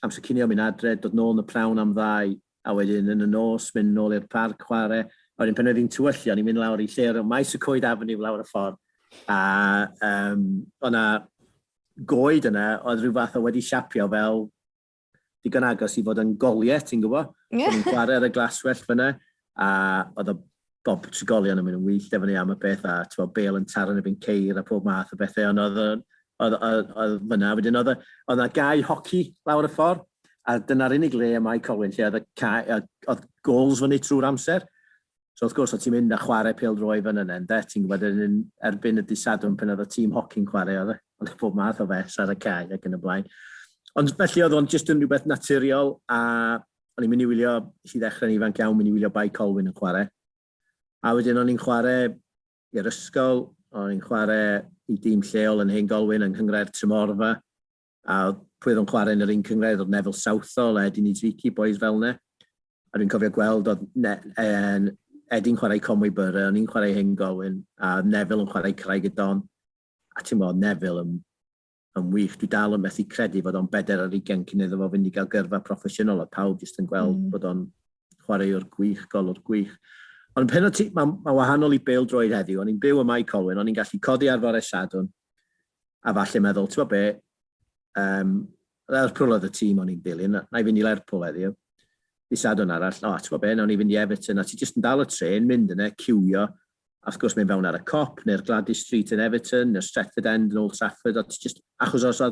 B: amser cinio mynd adre, dod nôl yn y prawn am 2, a wedyn yn y nos mynd nôl i'r parc chwarae. A wedyn pan oedd hi'n tywyllu, o'n i'n mynd lawr i lle Maes y Coed Avenue lawr y ffordd. A o'na goed yna, oedd rhyw fath o wedi siapio fel digon agos i fod yn goliau, ti'n gwybod? Yeah. O'n i'n chwarae ar y glaswellt fyna, a oedd y bob trigolion yn mynd yn wyllt efo ni am y peth, a ti'n gwybod, bêl yn taro yn erbyn ceir a pob math o bethau, ond oedd fyna. Wedyn oedd 'na gae hoci lawr y ffordd, a dyna'r unig le ym Mae Colwyn lle oedd goals fyny trwy'r amser. So wrth gwrs, oedd ti'n mynd a chwarae pêl-droed fan yna, ynde? Ti'n gwybod, yn erbyn y dydd Sadwrn pan oedd y tîm hoci'n chwarae, oedd pob math o fes ar y cae ac yn y blaen. Ond felly oedd o'n just yn rhywbeth naturiol, a o'n i'n mynd i wylio, nes i ddechrau'n ifanc iawn, mynd i wylio Bae Colwyn yn chwarae. A wedyn o'n i'n chwarae i'r ysgol, o'n i'n chwarae i dîm lleol yn Hen Golwyn yng Nghynghrair Tremorfa, a pwy oedd yn chwarae yn yr un cynghrair oedd Neville Southall a Eddie Niedzwiecki, boys fel yna. A dwi'n cofio gweld oedd Eddie'n chwarae Conwy Borough, o'n i'n chwarae Hen Golwyn, a Neville yn chwarae Craig y Don. A ti'n meddwl, Neville yn wych. Dwi dal yn methu credu fod o'n 24 cyn iddo fo fynd i gael gyrfa proffesiynol, a pawb jyst yn gweld bod o'n chwaraewr gwych, golwr gwych. Ond pen o ti, ma wahanol i bêl-droed heddiw, o'n i'n byw ym Mae Colwyn, o'n i'n gallu codi ar fore Sadwrn, a falle meddwl, ti'n gwybod be, Lerpwl oedd y tîm o'n i'n dilyn, na i fynd i Lerpwl heddiw. Dydd Sadwrn arall, o, ti'n gwybod be, nawn ni fynd i Everton, a ti jyst yn dal y trên, mynd yna, ciwio, a wrth gwrs mynd fewn ar y Kop, neu'r Gwladys Street yn Everton, neu'r Stretford End yn Old Trafford, a ti just, achos os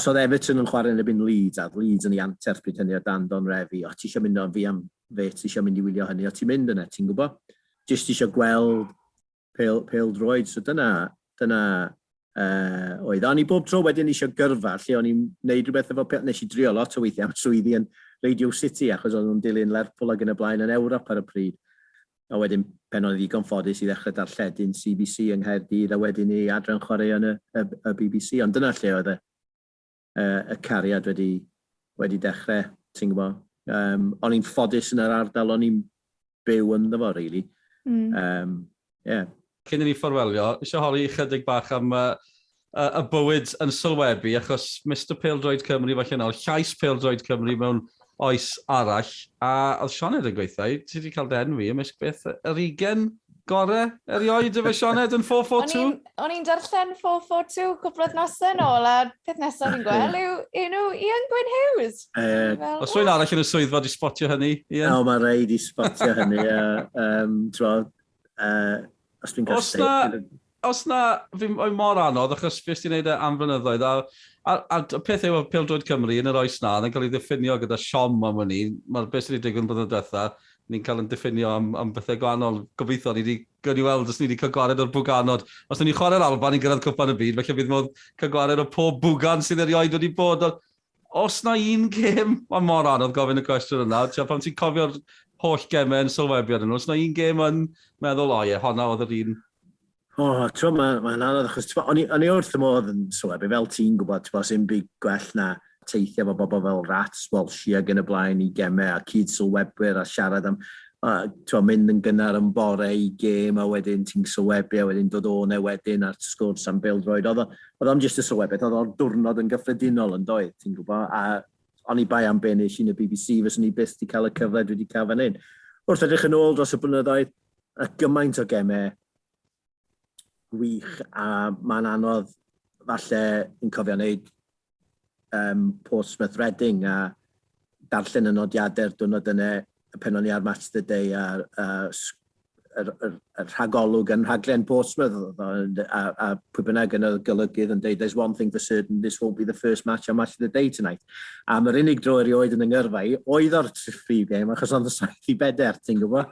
B: oedd Everton yn chwarae yn erbyn Leeds, a Leeds yn ei anterth bryd hynny o dan Don Revie, o, ti eisiau mynd o'n fi am fe, ti eisiau mynd i wylio hynny, o, ti'n mynd yna, ti'n gwybod? Just eisiau gweld pêl-droed, so dyna oedd. O'n i bob tro wedyn eisiau gyrfa, lle o'n i'n neud rhywbeth efo pêl, nes i drio lot o weithiau am swyddi yn Radio City, achos o'n nhw'n dilyn Lerpwl ac yn y blaen yn Ewrop ar y pryd. A wedyn pen o'n i ddigon ffodus i ddechrau darlledu'n CBC yng Nghaerdydd, a wedyn i adran chwaraeon y BBC. Ond dyna lle oedd y cariad wedi dechrau, ti'n gwybod. O'n i'n ffodus yn yr ardal o'n i'n byw ynddo fo, really. Yeah.
A: Cyn i ni ffarwelio, eisiau holi chydig bach am y bywyd yn sylwebu, achos Mr Pêl-droed Cymru falle nawr, llais Pêl-droed Cymru mewn oes arall, a oedd Sioned yn gweithio, ti wedi cael dy enwi ymysg beth, yr 20 gore erioed efo Sioned yn 442?
C: O'n i'n darllen 442 cwpl o wythnosau yn ôl, a peth nesaf fi'n gweld yw enw Ian Gwyn Hughes.
A: Oes rhywun arall yn y swyddfa di spotio hynny, Ian?
B: O, mae rhaid i spotio hynny. Os dwi'n cael
A: Os na, fi mor anodd, achos fi ti'n neud e am flynyddoedd, a y peth yw, Pêl-droed Cymru yn yr oes na, yn cael ei ddiffinio gyda siom am hynny, mae'r beth sydd wedi digwydd blynedd diwetha, ni'n cael yn diffinio am bethau gwahanol. Gobeithio, ni wedi gwn i weld os ni wedi cael gwared o'r bwganod. Os ni'n chwarae'r Alban i gyrraedd Cwpan y Byd, felly bydd modd cael gwared o pob bwgan sydd erioed wedi bod. Os na un gêm, mae mor anodd gofyn y cwestiwn yna. Ti'n pan ti'n cofio'r holl gemau yn sylwebu arnyn nhw, os na un gêm yn meddwl, o ie, honna oedd yr un.
B: O, oh, ti'n mae'n ma anodd, achos o'n i wrth y modd yn sylwebu, fel ti'n gwybod, ti'n sy'n byd gwell na teithio efo bobl fel Rats, Walshie ac yn y blaen i gemau a cyd sylwebwyr a siarad am ti'n mynd yn gynnar yn bore i gêm a wedyn ti'n sylwebu a wedyn dod o ne wedyn a'r sgwrs am bêl-droed. Oedd o'n just y sylwebydd, oedd o'r diwrnod yn gyffredinol yn doedd, ti'n gwybod, a o'n i bai am be nes i yn y BBC, fyswn i byth wedi cael y cyfle dwi wedi cael fan hyn. Wrth edrych yn ôl dros y blynyddoedd, a gymaint o gemau gwych, a mae'n anodd falle yn cofio wneud Portsmouth Reading a darllen y nodiadau'r diwrnod yna pen o'n i ar Match the Day a y rhagolwg yn rhaglen Portsmouth a pwy bynnag yn y golygydd yn dweud, "There's one thing for certain, this won't be the first match on Match of the Day tonight." A mae'r unig dro erioed yn yng ngyrfa i oedd o'r free game achos oedd y 7-4, ti'n gwybod?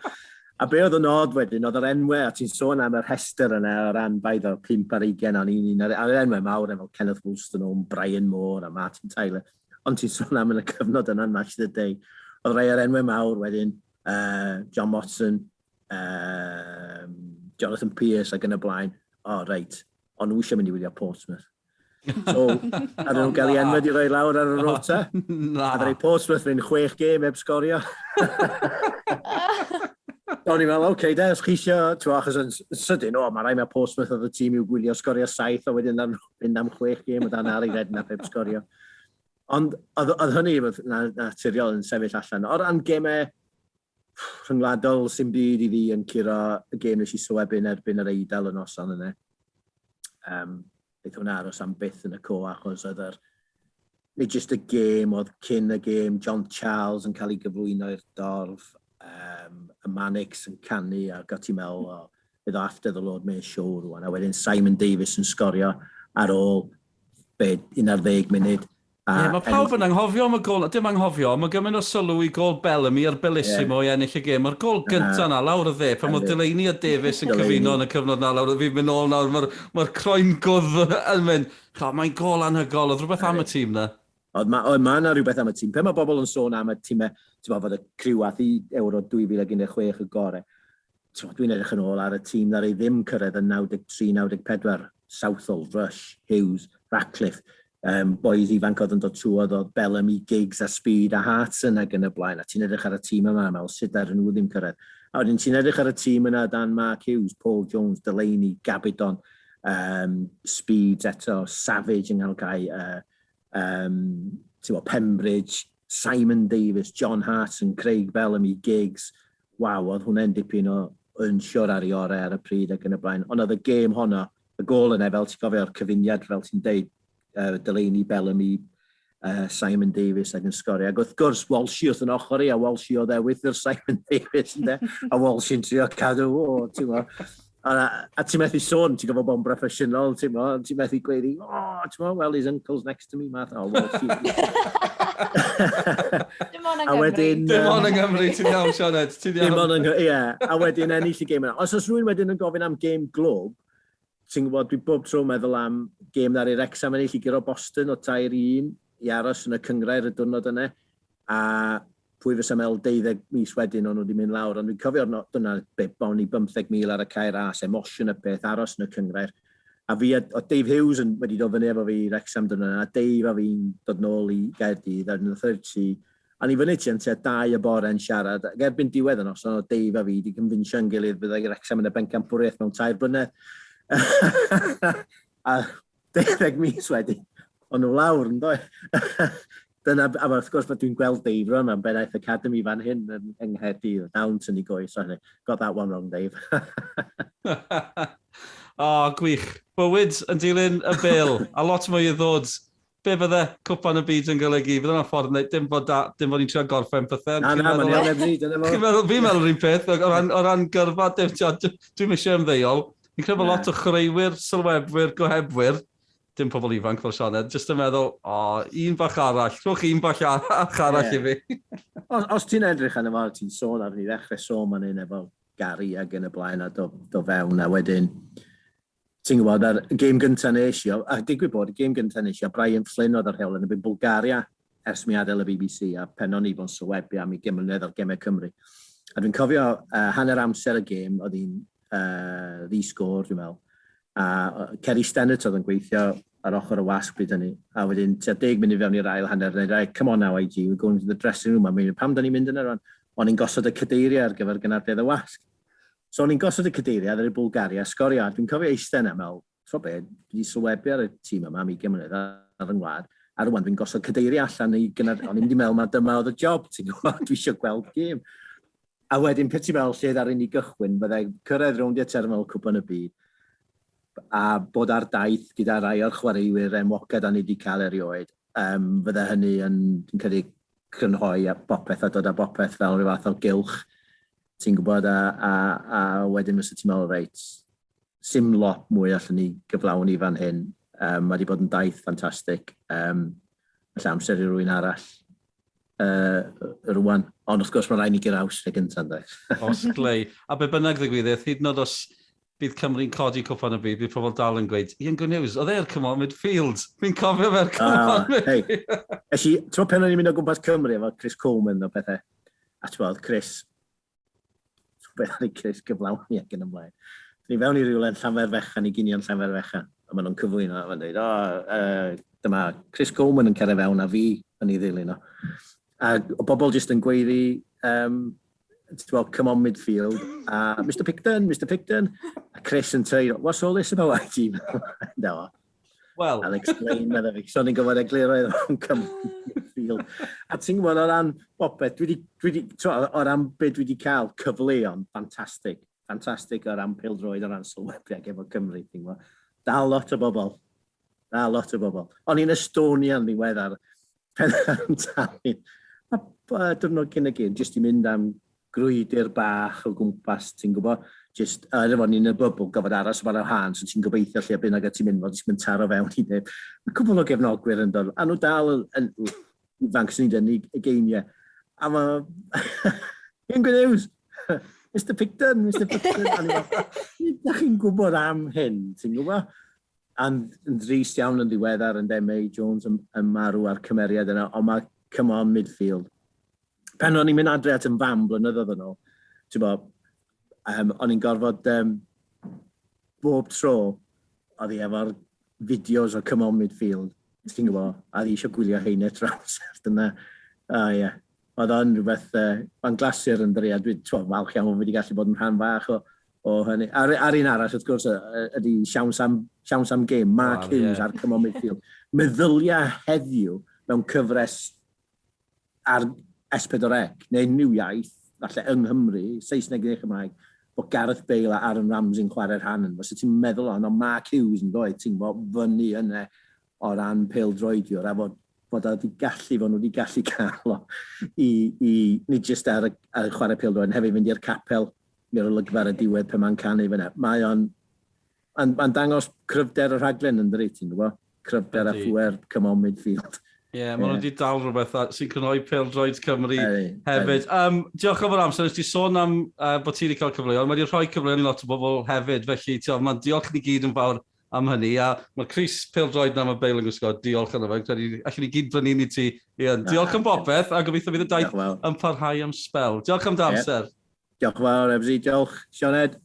B: A be oedd y nod wedyn, oedd yr enwau, a ti'n sôn am y rhestr yna o ran baedd o 25, o'n un a'r enwau mawr efo Kenneth Wolstenholme, Brian Moore a Martin Tyler. Ond ti'n sôn am yn y cyfnod yna'n Match of the Day. Oedd rhai o'r enwau mawr wedyn, John Watson, Jonathan Pearce ac yn y blaen. O, oh, reit, ond nhw eisiau mynd i wylio Portsmouth. So, a nhw'n gael ei enwau di roi lawr ar y rota.
A: Na.
B: A ddaru Portsmouth fynd 6 gêm heb sgorio. O'n i'n meddwl, oce, okay, de, os chi eisiau, ti'n achos yn sydyn, o, mae rai mae Portsmouth oedd y tîm i'w gwylio sgorio 7, a wedyn fynd am 6 gêm o dan Harry Redknapp heb sgorio. Ond oedd hynny naturiol yn sefyll allan. O ran gemau rhyngwladol, sy'n byd i fi yn curo y gêm nes i sylwebu yn erbyn yr Eidal y noson yna. Beth hwnna aros am byth yn y co achos oedd yr nid just y gêm, oedd cyn y gêm, John Charles yn cael ei gyflwyno i'r dorf, y Manics yn canu a got ti'n meddwl, o, bydd o after the Lord Mayor's show rwan. A wedyn Simon Davies yn sgorio ar ôl be, 11 munud.
A: A yeah, mae pawb yn anghofio am y gol, dim anghofio, mae gymaint o sylw i gol Bellamy ar Bellissimo i ennill y gêm. Mae'r gol gyntaf na, lawr y dde, pan oedd Delaney a Davies yn cyfuno yn y cyfnod na, lawr y fi'n mynd nôl nawr, mae'r mae croen gwddf yn mynd, mae'n gol anhygoel, oedd rhywbeth am y tîm na.
B: Oedd ma, oedd ma yna rhywbeth am y tîm. Pe mae bobl yn sôn am y tîmau, ti'n bod, fod y criw ath i Euro 2016 y gore. Dwi'n edrych yn ôl ar y tîm ddaru ddim cyrraedd yn 93-94. Southall, Rush, Hughes, Ratcliffe, boys ifanc oedd yn dod trwodd, oedd Bellamy, Giggs a Speed a Hartson ac yn y blaen. A ti'n edrych ar y tîm yma, meddwl, sut ar nhw ddim cyrraedd? A wedyn ti'n edrych ar y tîm yna dan Mark Hughes, Paul Jones, Delaney, Gabbidon, Speeds eto, Savage yng Nghalgai, ti'n Pembridge, Simon Davies, John Hartson, Craig Bellamy, Giggs. Waw, oedd hwnna'n dipyn o yn siwr ar ei orau ar y pryd ac yn y blaen. Ond oedd y gêm honno, y gôl yna, fel ti'n cofio'r cyfuniad, fel ti'n deud, Delaney, Bellamy, Simon Davies ac yn sgorio. Ac wrth gwrs, Walshy wrth yn ochr i, a Walshy oedd ewythr Simon Davies, ynde? A Walshy'n trio cadw, o, ti'n gwybod. A ti'n methu sôn, ti'n gwybod bod yn broffesiynol, ti'n gwybod, ti'n methu gweud, "Oh, ti'n gwybod, well, his uncle's next to me," math, oh, Walshy.
C: Dim ond yng Nghymru. Wedyn,
A: Dim ond yng Nghymru, ti'n iawn, Sioned, ti'n iawn.
B: Dim ond yng Nghymru, ie. A wedyn ennill y gêm yna. Os oes rhywun wedyn yn gofyn am gêm glwb, ti'n gwybod, dwi bob tro meddwl am gêm ddaru Wrexham ennill i guro Boston o 3-1 i aros yn y cyngrair y diwrnod yna. A pwy fysa meddwl 12 mis wedyn o'n nhw wedi mynd lawr. Ond dwi'n cofio'r no, dyna be, bon i 15,000 ar y Cae Ras, emosiwn y peth, aros yn y cyngrair. A fi, o Dave Hughes yn wedi dod fyny efo fi i Wrexham dyna, a Dave a fi'n dod nôl i Gaerdydd ar y 30. A ni fyny tua 2 y bore yn siarad, ac erbyn diwedd y noson, oedd Dave a fi wedi confinsio'n gilydd byddai Wrexham yn y bencampwriaeth mewn 3 blynedd. A 12 mis wedyn, o'n nhw lawr, yn doi? Dyna, a wrth gwrs, dwi'n gweld Dave rwan, mae'n bennaeth Academy fan hyn yng Nghaerdydd. Dal yn tynnu goes o hynny. Got that one wrong, Dave.
A: O, oh, gwych. Bywyd yn dilyn y bil, a lot mwy i ddod. Be fydde cwpan y byd yn golygu? Fydde hwnna'n ffordd, neu, dim bod, da, dim bod ni'n trio gorffen pethau.
B: Na, na, mae'n iawn ebri, dyna fo.
A: Fi'n meddwl, fi'n meddwl yr un peth, o ran gyrfa, dim, dwi'n eisiau ymddeol. Fi'n credu bod lot o chwaraewyr, sylwebwyr, gohebwyr, dim pobl ifanc fel Sioned, jyst yn meddwl, o, oh, un bach arall, rhowch un bach arall i fi.
B: Os ti'n edrych arno fo, ti'n sôn ar ni ddechrau sôn man hyn efo Gary ac yn y blaen a do fewn, a wedyn, ti'n gwybod, ar y gêm gyntaf nes i, a digwydd bod, y gêm gyntaf nes i, a Brian Flynn oedd ar rheol yn y Bulgaria ers mi adael y BBC, a pen o'n i bod yn sylwebu am 20 mlynedd ar Gemau Cymru. A dwi'n cofio hanner amser y gêm, oedd hi'n ddi-sgôr, dwi'n meddwl. A Kerry Stennett oedd yn gweithio ar ochr y wasg bryd hynny. A wedyn, tua 10 munud fewn i'r ail hanner, neu right, "Come on now, IG, we're going to the dressing room." A mynd, "Pam da ni'n mynd yna rwan?" O'n i'n gosod y cadeiriau ar gyfer gynadledd y wasg. So o'n i'n gosod y cadeiriau ar y Bulgaria sgorio. A dwi'n cofio eistedd yna, meddwl, "So be, dwi wedi sylwebu ar y tîm yma am 20 mlynedd ar yng ngwlad. A rwan dwi'n gosod cadeiriau allan i gynad... O'n i'n mynd i meddwl, ma dyma oedd y job, ti'n gwybod, dwi eisiau gweld gêm." A wedyn, pe ti'n meddwl lle ddaru ni gychwyn, byddai cyrraedd rownd i'r terfynol Cwpan y Byd a bod ar daith gyda rai o'r chwaraewyr enwocad a ni wedi cael erioed, fydde hynny yn, dwi'n credu, crynhoi a bopeth a dod â bopeth fel rhyw fath o gylch, ti'n gwybod, a wedyn fysa ti'n meddwl, reit, sim lot mwy allan ni gyflawni fan hyn. Mae wedi bod yn daith ffantastig. Felly amser i rywun arall rwan. Ond wrth gwrs mae rhaid ni guro Awstria gyntaf, yndoes?
A: Os glei. A be bynnag ddigwyddith, hyd yn oed os bydd Cymru'n codi cwpan y byd, bydd pobl dal yn gweud, "Ian Good News, oedd e'r Come On Midfield. Fi'n cofio fe'r Come On
B: Midfield." Hey, es i, ti'n pan o'n i'n mynd o gwmpas Cymru efo Chris Coleman o bethau, a ti'n bod, Chris, beth oedd Chris gyflawni ac yn ymlaen. Ni fewn i rywle yn Llanfairfechan, i ginio'n Llanfairfechan, a maen nhw'n cyflwyno, a maen dweud, "O, dyma Chris Coleman yn cerdded fewn a fi yn ei ddilyn o." A o bobl jyst yn gweiddi, ti'n "Come on midfield," a "Mr Picton, Mr Picton," a Chris yn dweud, "What's all this about, IG?" No.
A: Well.
B: "I'll explain," medda fi. So ni'n gwybod egluro iddo fo'n "Come on midfield." A ti'n gwybod o ran bopeth, dwi wedi, o ran beth dwi wedi cael, cyfleon, ffantastig. Ffantastig o ran pêl-droed, o ran sylwebiau efo Cymru, ti'n gwybod. Dal lot o bobl. Dal lot o bobl. O'n i'n Estonia yn ddiweddar, pen yn talu. A diwrnod cyn y gêm, jyst i mynd am grwydr bach o gwmpas, ti'n gwybod? Just, efo ni'n y bubble, gofod aros ar wahân, so ti'n gobeithio lle bynnag ti'n mynd, fod ti'n mynd taro fewn i neb. Mae cwbl o gefnogwyr yn dod, a nhw dal yn ifanc sy'n ni'n dynnu y geiniau. A mae... "Ian Gwyn Hughes, Mr Picton, Mr Picton." A ni'n meddwl, "Da chi'n gwybod am hyn, ti'n gwybod?" A'n yn drist iawn yn ddiweddar yn May Jones yn marw a'r cymeriad yna, ond mae Come On Midfield. Pan o'n i'n mynd adre at yn fam blynyddoedd yn ôl, ti'n bo, o'n i'n gorfod bob tro oedd hi efo'r fideos o Come On Midfield, ti'n gwybod, a oedd hi eisiau gwylio heina trwy amser. Dyna, o oh, ie. Yeah. Oedd o'n rhywbeth, mae'n glasur yn dyri, a dwi'n falch iawn wedi gallu bod yn rhan fach o hynny. A'r un arall, wrth gwrs, ydy siawns am gêm, Mark Hughes ar Come On Midfield. Meddylia heddiw mewn cyfres ar S4C, neu unrhyw iaith, falle yng Nghymru, Saesneg neu Chymraeg, bod Gareth Bale a Aaron Ramsey'n chwarae'r rhan yn. Fysa ti'n meddwl ond Mark Hughes yn dweud, ti'n gwybod, fyny yna o ran pêl-droediwr, a fod o wedi gallu, fod nhw wedi gallu cael o i nid jyst ar chwarae pêl-droed, hefyd fynd i'r capel, i'r olygfa ar y diwedd pe mae'n canu fyna. Mae o'n ma dangos cryfder y rhaglen yn dweud, ti'n gwybod? Cryfder a phŵer Come On Midfield.
A: Ie, yeah, maen nhw wedi dal rhywbeth sy'n crynhoi pêl-droed Cymru hefyd. Diolch am yr amser, nes ti sôn am bod ti wedi cael cyfleoedd, mae wedi rhoi cyfleoedd i lot o bobl hefyd, felly mae'n diolch ni gyd yn fawr am hynny. A mae'r crys pêl-droed na mae Bale yn gwisgo, diolch yna fe. Credu, allwn ni gyd brynu ni ti. Ian. Diolch am bopeth, a gobeithio fydd y daith yn parhau am sbel. Diolch am dy amser.
B: Diolch yn fawr, Ebsi. Diolch, Sioned.